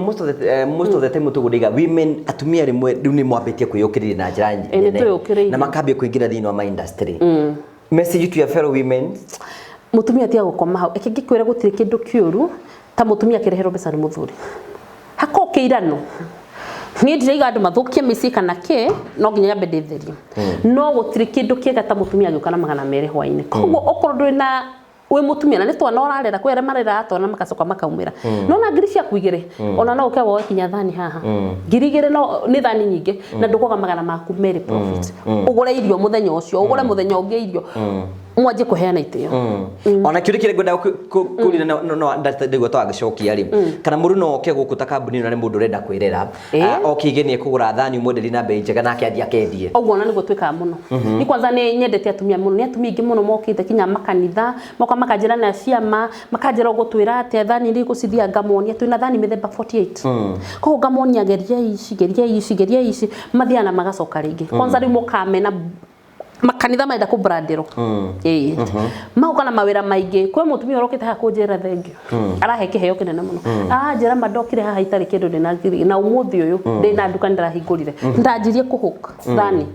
Most of the time tũgũrĩga women, atumia rĩmwe rĩu nĩ mwambĩtie kwĩyũkĩrĩria na njĩra Nĩ nene twĩyũkĩrĩirie. Na makambia kũingĩra thĩinĩ wa ma industry. Message to your fellow women. Mutumia tiga gũkoma hau. Eke ngĩkwĩra, gũtirĩ kĩndũ kĩũru ta mutumia akĩreherwo mbeca nĩ mũthuri, hako kĩirano. Niĩ ndiraiga andũ mathũkie mĩciĩ kana kĩ, no nginya nyambe ndĩtherie, no gũtirĩ kĩndũ kĩega ta mũtumia agĩũka na 200 hwainĩ. Koguo okorwo ndũrĩ na wĩ mũtumia na nĩ twana ũrarera, kwĩ arĩa mareraga twana magacoka makaumĩra, no na 2,000 ciaku ona no ũke woe kinya thani haha, 2,000 no nĩ thani nyingĩ, na ndũkwaga 200 profit, ũgũre irio mũthenya ũcio, ũgũre mũthenya ũngĩ irio, mwanjie kũheana itĩo. Ona kĩũria kĩrĩa ngwenda kũria, no ndaigua twagĩcokia rĩ, kana mũndũ no oke gũkũ ta kambuni ĩno na nĩ mũndũ ũrenda kwĩrera? Oke igenie kũgũra thani, ũmwenderie na bei njega nake athiĩ akendie. Ũguo ona nĩguo twĩkaga mũno. Ni kwanza nĩ nyendete atumia mũno, nĩ atumia aingĩ mũno mokĩte kinya makanitha, moka makanjĩra na ciama, makanjĩra ũgũtwĩra atĩa thani iria igũcithia, ngamonia twĩna thani mĩthemba 48, koguo ngamonia geriai ici, geriai ici, geriai ici, mathiaga na magacoka rĩngĩ. Kwanza rĩu mokaga mena makanitha marenda kũbrandĩrwo, ĩĩ, magoka na mawĩra maingĩ. Kwĩ mũtumia ũrokĩte haha kũnjĩra thengio, arahe kĩheo kĩnene mũno, aranjĩra ma ndokire haha itarĩ kĩndũ, ndĩna ngiri, na ũmũthĩ ũyũ ndĩna nduka, nĩndĩrahingũrire, ndanjirie kũhook thani,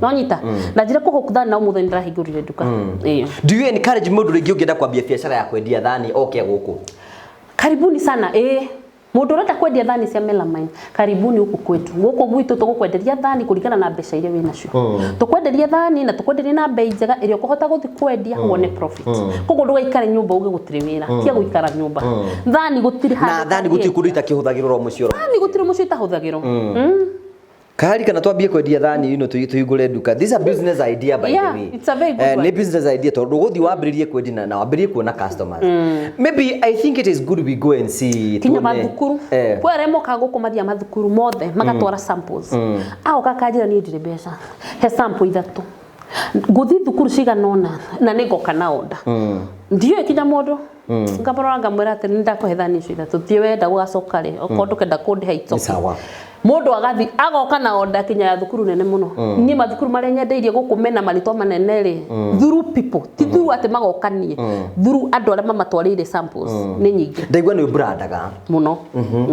no nyita ndanjirie kũhook thani na ũmũthĩ nĩndĩrahingũrire nduka, ĩĩ. Do you encourage mũndũ rĩngĩ ũngĩenda kwambia biacara ya kwendia thani oke gũkũ? Karibuni sana. Mũndũ ũrenda kwendia thani cia melamine, karibuni huku kwetu. Gũkũ gwitũ tũgũkwenderia thani kũringana na mbeca iria wĩ nacio. Tũkwenderia thani na tũkwenderia na bei njega ĩrĩa ũkũhota gũthiĩ kwendia wone profit. Koguo ndũgaikare nyũmba uge gũtirĩ wĩra. Tiga gũikara nyũmba. Thani gũtirĩ Na handũ thani gũtirĩ ũtangĩendia. kũndũ itakĩhũthagĩrwo ro mũciĩ oro. Thani gũtirĩ mũciĩ itahũthagĩrwo. Kahari kana twambie kwendia thani ino tuhingũre nduka. This is a business idea, by Yeah, the way. it's a very good Nĩ one. business idea tondũ ũgũthiĩ wambĩrĩrie kwendia na wambĩrĩrie kuona customers. Maybe I think it is good we go and see, Kinya tuone. mathukuru. Kwĩ arĩa mokaga gũkũ, mathiaga mathukuru mothe magatwara samples. Agoka akanjĩra, "Niĩ ndirĩ mbeca, he sample ithatũ ngũthiĩ thukuru cigana ũna na nĩ ngoka na order." Ndiũĩ kinya mũndũ ngamũrora ngamwĩra atĩ nĩ ndakũhe thani icio ithatũ, thiĩ wenda gũgacoka rĩ, okorwo ndũkenda kũndĩha, it's okay. Sawa. Mũndũ agathi agoka na order kinya ya thukuru nene mũno. Niĩ mathukuru marĩa nyendeirie gũkũ mena marĩtwa manene rĩ, through people, ti through atĩ magoka niĩ, through andũ arĩa mamatwarĩire samples nĩ nyingĩ. Ndaigua nĩ ũmbrandaga. Mũno.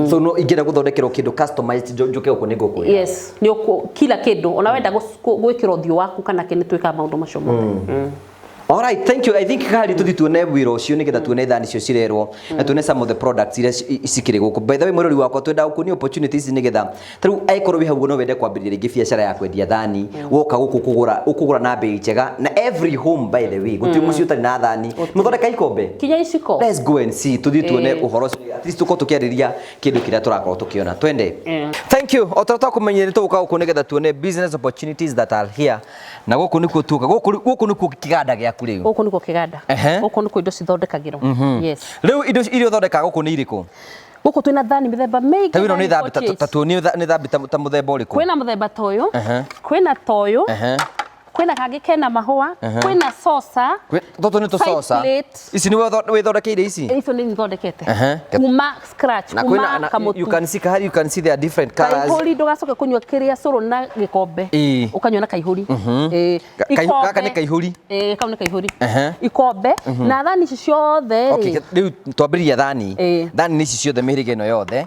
So no ingĩenda gũthondekerwo kĩndũ customized, njũke gũkũ nĩ ngũkwĩra. Yes, nĩ kila kĩndũ, ona wenda gwĩkĩra ũthiũ waku kana kĩ, nĩ twĩkaga maũndũ macio mothe. Alright, thank you. I think kahari tuthi tuone wĩra ũcio nĩgetha tuone thani icio cirerwo na tuone some of the products iria cikĩrĩ gũkũ. By the way, mwĩrori wakwa, twenda gũkuonia opportunities nĩgetha ta rĩu angĩkorwo wĩ hau ũguo no wende kwambĩrĩria rĩngĩ biacara ya kwendia thani, woka gũkũ kũgũra ũkũgũra na bei njega, na every home, by the way, gũtirĩ mũciĩ ũtarĩ na thani. Mũthondeka ikombe? Kinya iciko. Let's go and see, tuthiĩ tuone ũhoro ũcio. At least tũkorwo tũkĩarĩria kĩndũ kĩrĩa tũrakorwo tũkĩona. Twende. Thank you. O ta twakumenyire, tũgũka gũkũ nĩgetha tuone business opportunities that are here, na gũkũ nĩkuo tuoka. Gũkũ nĩkuo kĩganda gĩaku rĩu. Gũkũ nĩkuo kĩganda. Gũkũ nĩkuo indo cithondekagĩrwo, yes. Rĩu indo iria ũthondekaga gũkũ nĩ irĩkũ? Gũkũ twĩna thani mĩthemba mĩingĩ. Ta ĩno nĩ Thani thambi ta 48. ta tuonie nĩ thambi ta mũthemba ũrĩkũ? Kwĩna mũthemba ta ũyũ, kwĩna ta ũyũ, kwĩna kangĩ kena mahũa, kwĩna sosa. Tũtũ nĩ Side tũcoca. plate. Ici nĩ wĩthondekeire ici? Icio nĩ thondekete kuma scratch, Na kuma kwĩna kamũtu. You can see, kahari, you can see there are different colors. Kaihũri, ndũgacoke kũnyua kĩrĩa cũrũ na gĩkombe. Ũkanyua na kaihũri. Ikombe. Gaka nĩ kaihũri. Ĩĩ, kau nĩ kaihũri. Ikombe na thani ici ciothe Okay, rĩ. rĩu twambĩrĩria thani. Thani nĩ ici ciothe, mĩhĩrĩga ĩno yothe,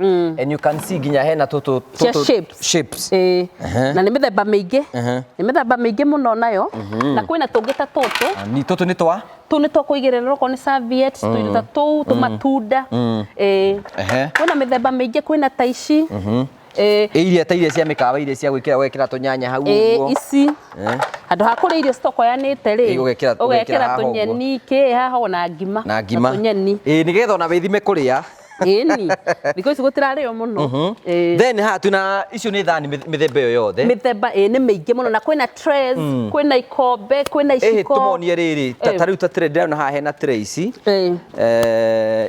and you can see nginya hena tũtũ Cia tũtũ shapes. Shapes. Ĩĩ. Na nĩ mĩthemba mĩingĩ, nĩ mĩthemba mĩingĩ mũno nayo, na kwĩna tũngĩ ta tũtũ. Ni tũtũ nĩ twa Tũu nĩ twa kũigĩrĩra okorwo nĩ serviette, tũindo ta tũu, tũmatunda. Ĩĩ. Kwĩna mĩthemba mĩingĩ, kwĩna ta ici. Ĩĩ. Ĩ iria ta iria cia mĩkawa, iria cia gwĩkĩra, gwĩkĩra tũnyanya hau ũguo. Ici handũ ha kũrĩa irio citokoyanĩte rĩ, Ĩĩ, ũgekĩra ũgekĩra haha ũguo. tũnyeni kĩ haha ona ngima. Na ngima. Tũnyeni. Ĩ, nĩgetha ona wĩthime kũrĩa. Ĩni, thikũ ici gũtirarĩo mũno. Ĩĩ. Then haha twĩna icio nĩ thani mĩthemba ĩyo yothe. Mĩthemba ĩ nĩ mĩingĩ mũno, na kwĩna trays, kwĩna ikombe, kwĩna iciko. Tũmonie rĩrĩ ta rĩu ta tray, ndĩrona haha hena tray ici.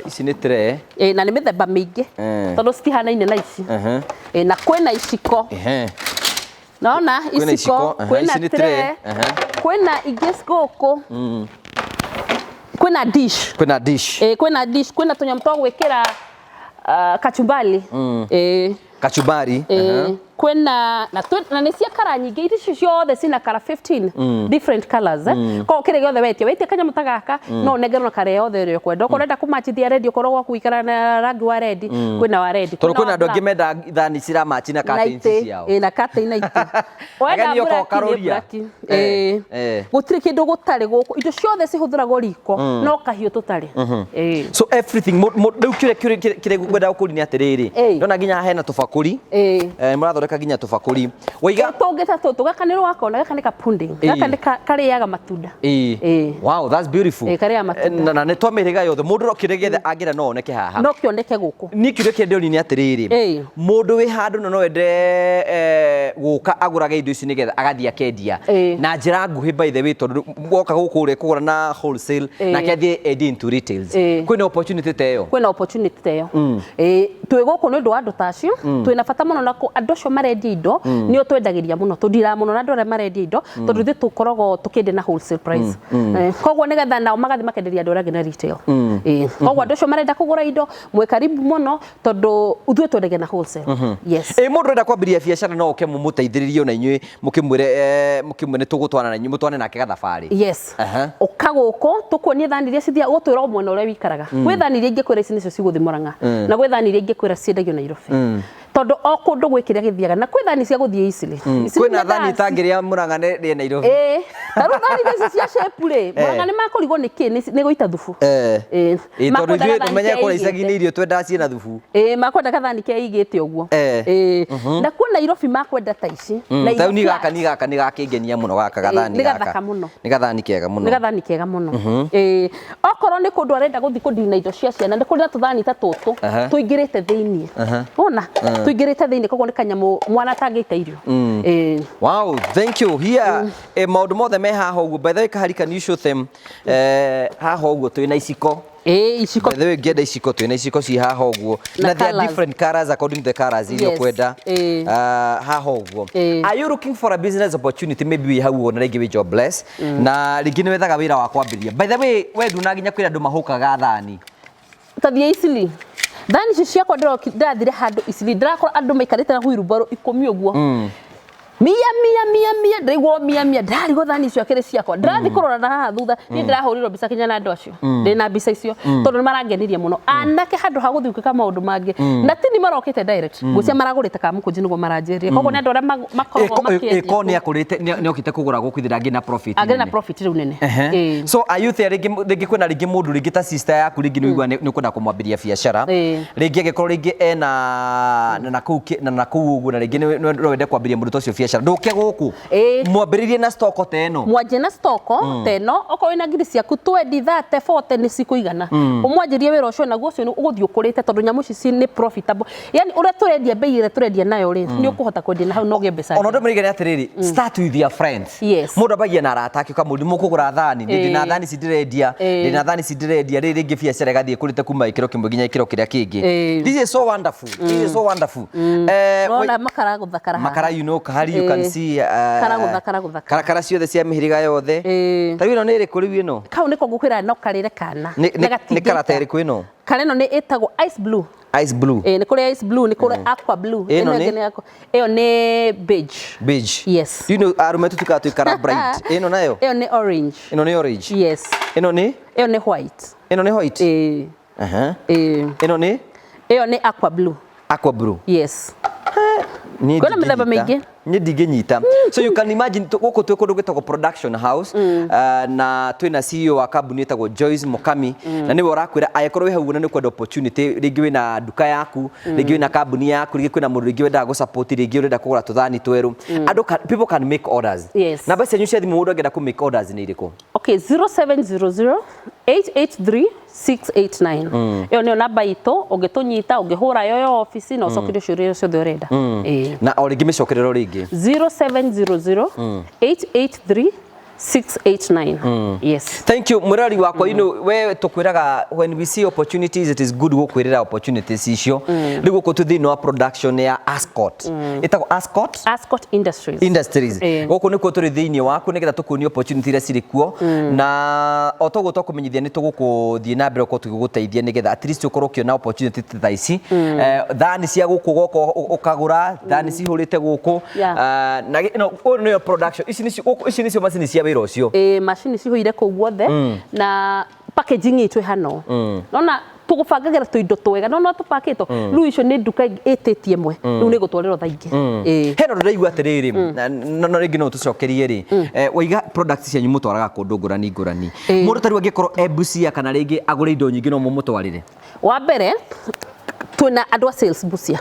Ici nĩ tray. Ĩĩ, na nĩ mĩthemba mĩingĩ tondũ citihanaine na ici. Ĩĩ, na kwĩna iciko. Naona Kwĩna iciko, iciko, kwĩna ici nĩ tray, tray, kwĩna ingĩ gũkũ, kwĩna dish. Kwĩna dish. Ĩĩ, kwĩna dish, kwĩna tũnyamũ twa gwĩkĩra kachumbali. Ĩĩ. Kachumbari. Ĩĩ, kwĩna na nĩ cia kara nyingĩ. Ici ciothe cina kara 15 different colors, eh. Koguo kĩrĩa gĩothe wetia kanyamũ ta gaka no ũnengerwo na kara yothe ĩrĩa ũkwenda. Okorwo ũrenda kũmachithia red, okorwo gwaku ikara na rangi wa red, kwĩna wa red. Tondũ kwĩna wa andũ angĩ black. menda thani ciramachi na Na curtains itĩ, ciao. ĩĩ, na curtain na itĩ. Wenda Ageni oka black nĩ ũkarũria. black. Ĩĩ. Gũtirĩ kĩndũ gũtarĩ gũkũ, indo ciothe cihũthĩragwo riko, no kahiũ tũtarĩ. Ĩĩ. So everything rĩu kĩrĩa ngwenda gũkũria nĩ atĩrĩrĩ, ndona nginya hena tũbakũri. Mũrathondeka nginya tũbakũri waiga. Tũngĩ ta tũtũ, gaka nĩ rwakona, gaka nĩ ka pudding. Gaka nĩ karĩaga matunda. Ĩĩ. Wow, that's beautiful. Ĩĩ, karĩaga matunda. Na nĩ twa mĩhĩrĩga yothe, mũndũ no kĩrĩa gĩothe angĩenda no oneke haha. No kĩoneke gũkũ. Niĩ kĩũria kĩrĩa ndĩroria nĩ atĩrĩrĩ, mũndũ wĩ handũ na no ende gũka agũrage indo ici nĩgetha agathiĩ akendia na njĩra nguhĩ, by the way, tondũ woka gũkũ ũrĩa kũgũra na wholesale nake athiĩ endie into retails, kwĩna opportunity ta ĩyo? Kwĩna opportunity ta ĩyo. Ĩĩ, twĩ gũkũ nĩ ũndũ wa andũ ta acio. Twĩna bata mũno na andũ acio marendia indo, nĩo twendagĩria mũno. Tũndiraga mũno na andũ arĩa marendia indo tondũ ithuĩ tũkoragwo tũkĩendia na wholesale price. Koguo nĩgetha nao magathiĩ makenderia andũ arĩa angĩ na retail. Koguo andũ acio marenda kũgũra indo, mwĩ karibu mũno tondũ ithuĩ twendagia na wholesale, yes. Ĩ mũndũ ũrenda kwambĩrĩria biacara no oke mũmũteithĩrĩrie ona inyuĩ mũkĩmwĩre, mũkĩmwĩre nĩ tũgũtwarana na inyuĩ, mũtwarane nake gathabarĩ? Yes. Ũka gũkũ tũkuonie thani iria cithiaga, ũgũtwĩra o mwena ũrĩa wikaraga. Gwĩ thani iria ingĩkwĩra ici nĩcio cigũthiĩ Mũrang'a, na gwĩ thani iria ingĩkwĩra ciendagio Nairobi. Tondu o kundu gwĩ kĩrĩa gĩthiaga na kwĩ thani cia gũthiĩ Icili. Kwĩna thani itangĩrĩa Murang'a rĩa Nairobi. Ĩĩ, ta rĩu thani ici cia shape rĩ, Murang'a nĩ makũrigwo nĩ kĩ nĩ gũita thubu. Ĩĩ, tondũ ithuĩ tũmenye kũrĩa icagi-inĩ irio twendaga ciĩna thubu. Ĩĩ, makwenda gathani keigĩte ũguo. Ĩĩ, na kuo Nairobi makwenda ta ici. Na ta rĩu niĩ gaka niĩ gaka nĩ gakĩngenia mũno gaka gathani gaka. Nĩ gathaka mũno. Nĩ gathani kega mũno. Nĩ gathani kega mũno. Ĩĩ, okorwo nĩ kũndũ arenda gũthiĩ kũndina na indo cia ciana, nĩ kũrĩ na tũthani ta tũtũ tũingĩrĩte thĩiniĩ. Wona? Tũingĩrĩte thĩiniĩ koguo nĩ kanyamũ mwana atangĩita irio. Ĩĩ. Wow, thank you. Here, maũndũ mothe me haha ũguo. By the way, Kahari, can you show them haha ũguo twĩna iciko? Ĩĩ, iciko. By the way, ngĩenda iciko twĩna iciko ci haha ũguo. Na Na they are colours. different colors according to the colors iria ũkwenda. Haha ũguo. Are you looking for a business opportunity? Maybe wĩ hau ũguo na rĩngĩ wĩ jobless. Na rĩngĩ nĩ wethaga wĩra wa kwambĩrĩria. By the way, we nduna nginya kwĩra andũ mahũkaga thani. Ta thiĩ Icili. Thani icio ciakwa ndĩrathire handũ Icili, ndĩrakora andũ maikarĩte na wheelbarrow 10 ũguo. Mia mia mia mia, ndĩraigua mia mia, ndĩrarigwo thani icio akĩrĩ ciakwa. Ndĩrathiĩ kũrora na haha thutha, niĩ ndĩrahũrirwo mbica kinya na andũ acio. Ndĩna mbica icio, tondũ nĩ marangenirie mũno. Anake handũ ha gũthiĩ gwĩka maũndũ mangĩ. Na ti ni marokĩte direct, ngwĩciria maragũrĩte kamũkũnji nĩguo maranjĩrire. Koguo nĩ andũ arĩa makoragwo makĩendia. Ĩko nĩ akũrĩte, nĩ okĩte kũgũra gũkũ ithira ngĩ na profit. Agĩrĩ na profit rĩu nene. So are you there rĩngĩ rĩngĩ kwĩna rĩngĩ mũndũ rĩngĩ ta sister yaku rĩngĩ nĩ ũigua nĩ ũkwenda kũmwambĩria biacara. Rĩngĩ angĩkorwo rĩngĩ ena na kũu na kũu ũguo na rĩngĩ no wende kwambĩrĩria mũndũ ta ũcio biacara. Ndũke gũkũ. Mwambĩrĩrie na stock ta ĩno. Mwanjie na stock ta ĩno, okorwo wĩna ngiri ciaku 20, 30, 40 nĩ cikũigana. Ũmwanjĩrie wĩra ũcio naguo ũcio ũgũthiĩ ũkũrĩte tondũ nyamũ ici nĩ profitable. Yani ũrĩa tũrendia bei ĩrĩa tũrendia nayo rĩ, nĩ ũkũhota kwendia na hau na ũgĩe mbeca. Ona ũndũ mũrigani atĩrĩrĩ, start with your friends. Mũndũ ambagia na arata ake ũkamũria mũkũgũra thani, ndĩ na thani ici ndĩrendia, ndĩ na thani ici ndĩrendia, rĩrĩ rĩngĩ biacara ĩgathiĩ ĩkũrĩte kuma gĩkĩro kĩmwe nginya gĩkĩro kĩrĩa kĩngĩ. This is so wonderful. This is so wonderful. Nona makara gũthakara haha. Makara, you know, Kahari, you can see Kara gũthakara gũthakara. Karakara ciothe cia mĩhĩrĩga yothe. Ta rĩu ĩno nĩ ĩrĩkũ rĩu ĩno? Kau nĩko ngũkwĩra no karĩre kana. Nĩ karata ĩrĩkũ ĩno? Kara ĩno nĩ ĩtagwo ice blue. Ice blue. Nĩ kũrĩ ice blue, nĩ kũrĩ aqua blue. Ĩno nĩ? Ĩyo nĩ beige. Beige. Yes. You know, arũme tũtuĩkaga twĩ color blind. Ĩno nayo? Ĩyo nĩ orange. Ĩno nĩ orange. Yes. Ĩno nĩ? Ĩyo nĩ white. Ĩno nĩ white? Ĩĩ. Ĩno nĩ? Ĩyo nĩ aqua blue. Aqua blue. Yes. Kwĩna mĩthemba mĩingĩ. Niĩ ndingĩnyita. So you can imagine gũkũ twĩ kũndũ gwĩtagwo production house, na twĩna CEO wa kambuni ĩtagwo Joyce Mukami, na nĩwe ũrakwĩra angĩkorwo wĩ hau na nĩ ũkwenda opportunity, rĩngĩ wĩna nduka yaku, rĩngĩ wĩna kambuni yaku, rĩngĩ kwĩna mũndũ rĩngĩ wendaga gũ-support, rĩngĩ ũrenda kũgũra tũthani twerũ. Andũ people can make orders. Namba cianyu cia thimũ mũndũ angĩenda kũ make orders nĩ irĩkũ? Okay, 0700 883 689. Ĩyo nĩyo namba itũ, ũngĩtũnyita, ũngĩhũra yo yo office na ũcokerio ciũria ciothe ũrenda. Na o rĩngĩ mĩcokerero rĩngĩ. 0700 883 689. Yes. Thank you mwirori wakwa. You know, we tukwiraga when we see opportunities, it is good gukwirira opportunities icio. Riu guku tu thiini wa production ya Ascot, itagwo Ascot. Ascot Industries. Industries. Guku nikuo turi thiini waku nigetha tukuonie opportunity iria cirĩ kuo, na o toguo twakumenyithia ni tũgũkũthiĩ na mbere gũkorwo tũgĩgũteithia nigetha at least ũkorwo ũkĩona opportunity ta ici. Thani cia gũkũ goka ũkagũra thani cihũrĩte gũkũ. Na ĩno ũyũ nĩyo production, ici nĩcio gũkũ, ici nĩcio macini cia wĩra ũcio. Ĩĩ, macini cihũire kũu guothe na packaging itũ ĩhana ũũ. Nona tũgũbangagĩra tũindo twega, no no tũpakĩtwo rĩu icio nĩ nduka ĩtĩtie ĩmwe, rĩu nĩ gũtwarĩrwo thaa ingĩ. Ĩĩ. Hena ũndũ ndaigua atĩrĩrĩ, na rĩngĩ no ũtũcokerie rĩ, waiga products cianyu mũtwaraga kũndũ ngũrani ngũrani. Mũndũ ta rĩu angĩkorwo e Busia kana rĩngĩ agũre indo nyingĩ, no mũmũtwarĩre? Wa mbere twĩna andũ a sales Busia,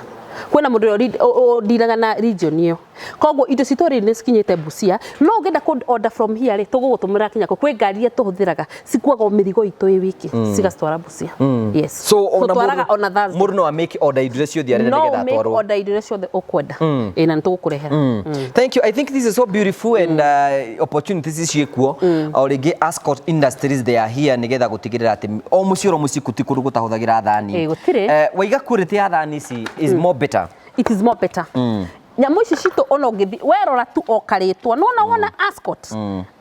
kwĩna mũndũ ũrĩa ũndiraga na region ĩyo, koguo indo citũ rĩ nĩ cikinyĩte Busia. No ũngĩenda kũ order from here rĩ, tũgũgũtũmĩra kinya kũ. Kwĩ ngari iria tũhũthĩraga cikuaga o mĩrigo itũ ĩ wiki, cigacitwara Busia. Yes. So ona Tũtwaraga ona Thursday. Mũndũ no a make order indo iria ciothe arenda No nĩgetha make atwarwo. Order indo iria ciothe ũkwenda. Ĩ, na nĩ tũgũkũrehera. Thank you. I think this is so beautiful and opportunities ciĩkuo. O rĩngĩ Ascot Industries, they are here nĩgetha gũtigĩrĩra atĩ o mũciĩ oro mũciĩ gũtirĩ kũndũ gũtahũthagĩra thani. Ĩ, gũtirĩ. Waiga quality ya thani ici is more better. It is more better. Nyamũ ici citũ ona ũngĩthi werora tu o karĩtwa nona wona Ascot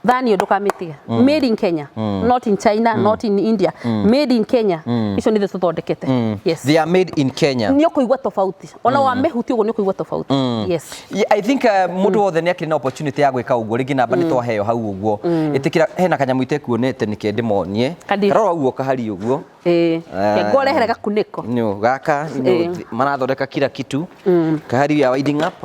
thani ĩyo, ndũkamĩtige. Made in Kenya, not in China, not in India, made in Kenya. Icio nĩ ithuĩ tũthondekete. Yes. They are made in Kenya. Nĩ ũkũigua tofauti, ona wamĩhutia ũguo nĩ ũkũigua tofauti. Yes. Yeah, I think mũndũ wothe nĩ akĩrĩ na opportunity ya gwĩka ũguo. Rĩngĩ namba nĩ twaheo hau ũguo, ĩtĩkĩra hena kanyamũ itekuonete nĩke ndĩmonie. Kandi. Karora ũguo kahari ũguo. Ĩĩ, ngũrehere gakunĩko. No, gaka no, marathondeka kila kitu. Kahari ya winding up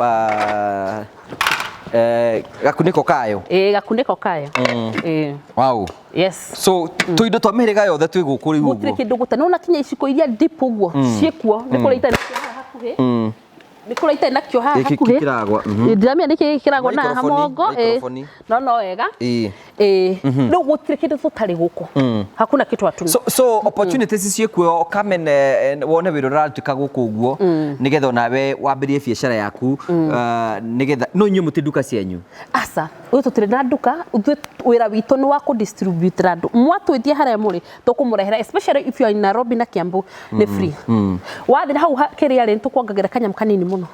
gakunĩko kayo. Ĩĩ, gakunĩko kayo. Ĩĩ. Wow. Yes. So tũindo twa mĩhĩrĩga yothe twĩ gũkũ rĩu Gũtirĩ ũguo. kĩndũ gũte. Nĩwona kinya iciko iria deep ũguo ciĩkuo, nĩ kũrĩa itarĩ nakĩo haha hakuhĩ, nĩ kũrĩa itarĩ nakĩo haha Gĩkĩ hakuhĩ. kĩragwa. Ĩĩ, ndiramenya nĩkĩ gĩkĩragwo na haha Microphone, mongo. Ĩĩ. microphone. No wega. Ĩĩ. Ĩĩ, rĩu gũtirĩ kĩndũ tũtarĩ gũkũ, hakuna kitu hatuna. So opportunities ciĩkuo, come and wone wĩra ũrarutĩka gũkũ ũguo, nĩgetha onawe wambĩrĩrie biacara yaku, nĩgetha no inyuĩ mũti nduka cianyu. Aca, ũyũ tũtirĩ na nduka. Ithuĩ wĩra witũ nĩ wa kũdistribute andũ. Mwatwĩtie harĩa mũrĩ, tũkũmũrehera, especially if you are in Nairobi na Kiambu, nĩ free. Wathiĩ hau kĩrĩa rĩ, nĩtũkuongagĩra kanyamũ kanini mũno,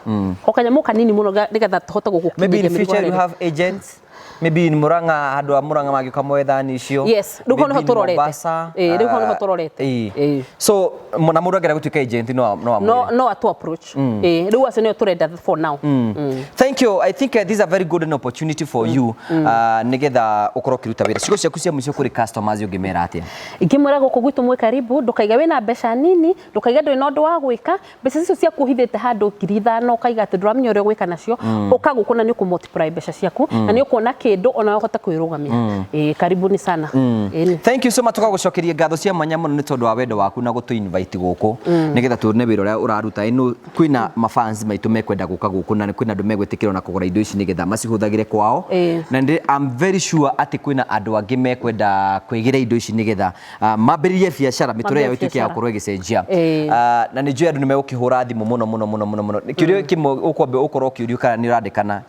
o kanyamũ kanini mũno, nĩgetha tũhote Maybe in gũgũkinyĩria mĩrigo future you harĩa. have agents, maybe in Murang'a, andũ a Murang'a mangĩũka moe thani icio. Yes, rĩu hau Maybe nĩho in tũrorete. Mombasa. Ĩĩ, rĩu hau nĩho tũrorete. Ĩĩ. Ĩĩ. So na mũndũ angĩenda gũtuĩka agent no amwĩre. No atu approach. Ĩĩ, rĩu acio nĩo tũrenda for now. Thank you. I think this is a very good opportunity for you, nigetha ukorwo ũkĩruta wĩra. Ciugo ciaku cia mũico kũrĩ customers ũngĩmera atĩa? Ingĩmwĩra gũkũ gwitũ mwĩ karibu. Ndũkaiga wĩna mbeca nini, ndũkaiga ndũrĩ na ũndũ wa gwĩka. Mbeca icio ciaku ũhithĩte handũ 5,000, ũkaiga atĩ ndũramenya ũrĩa ũgwĩka nacio, ũka gũkũ na nĩ ũkũ multiply mbeca ciaku, na nĩ ũkuona kĩndũ ona ũhote kwĩrũgamia. Ĩĩ, karibuni sana. Ĩĩ. Thank you so much. Tũgagũcokeria ngatho cia mwanya mũno nĩ tondũ wa wendo waku na gũtũ invite gũkũ, nĩgetha tuone wĩra ũrĩa ũraruta. Ĩno kwĩna mafans maitũ mekwenda gũka gũkũ, na kwĩna andũ megwĩtĩkĩra ona kũgũra indo ici nĩgetha macihũthagĩre kwao. Na I'm very sure atĩ kwĩna andũ angĩ mekwenda kwĩgĩra indo ici nĩgetha mambĩrĩrie biacara, mĩtũrĩre yao ĩtuĩke ya gũkorwo ĩgĩcenjia. Na nĩ njũĩ andũ nĩ megũkĩhũra thimũ mũno mũno mũno mũno mũno. Kĩũria kĩmwe ũkwamba ũkorwo ũkĩũrio, kana nĩ ũrandĩkana?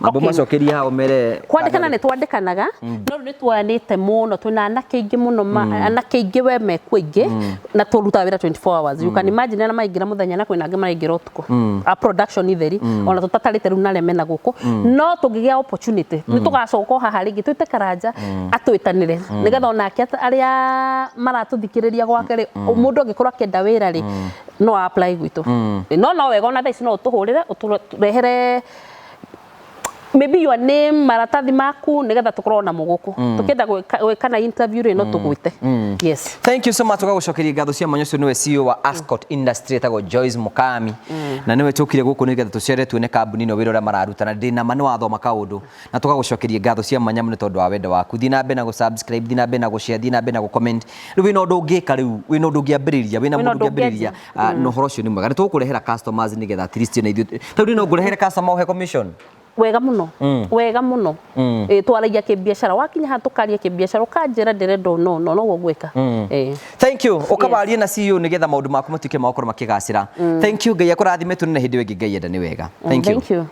Mambo macokerie hau mere. Kwandĩkana nĩ twandĩkanaga, no rĩu nĩ tuoyanĩte mũno. Twĩna anake aingĩ mũno, anake aingĩ we mekuo aingĩ, na tũrutaga wĩra 24 hours. You can imagine, arĩa maingĩra mũthenya na kwĩna angĩ maraingĩra ũtukũ, a production itheri ona tũtatarĩte rĩu na arĩa mena gũkũ. No tũngĩgĩa opportunity, nĩ tũgacoka o haha rĩngĩ twĩte Karanja atwĩtanĩre, nĩgetha onake arĩa maratũthikĩrĩria gwake rĩ, mũndũ angĩkorwo akĩenda wĩra rĩ, no apply gwitũ. No wega ona thaa ici no ũtũhũrĩre, ũtũrehere maybe your name, maratathi maku, nigetha tukorwo namo guku. Tukienda gwĩka na interview rĩ, no tũgwĩte. Yes. Thank you so much. Tũgagũcokeria ngatho cia mwanya. Ũcio nĩwe CEO wa Ascot Industry, etagwo Joyce Mukami, na nĩwe tũkire gũkũ nĩgetha tũcere tuone kambuni ĩno, wĩra ũrĩa mararuta, na ndĩ na ma nĩ wathoma kaũndũ, na tũgagũcokeria ngatho cia mwanya mũno tondũ wa wendo waku. Thiĩ na mbere na gũ-subscribe, thiĩ na mbere na gũ-share, thiĩ na mbere na gũ-comment. Rĩu wĩna ũndũ ũngĩka, rĩu wĩna ũndũ ũngĩambĩrĩria, wĩna Wĩna mũndũ ũndũ ũngĩambĩrĩria, ũngĩanjia. Na ũhoro ũcio nĩ mwega, nĩ tũgũkũrehera customers nĩgetha at least ona ithuĩ tondũ no ngũrehere customer ũhe commission. Wega mũno, wega mũno. Ĩ, twaragia kĩbiacara, wakinya haha tũkaria kĩbiacara, ũkanjĩra ndĩrenda ũũ, no noguo ngwĩka. Ĩ. Thank you. Ũkabarie na CEO nĩgetha maũndũ maku matuĩke ma gũkorwo makĩgacĩra. Thank you. Ngai akũrathime. Tuonane hĩndĩ ĩyo ĩngĩ Ngai enda. Nĩ wega. Thank you. Thank you.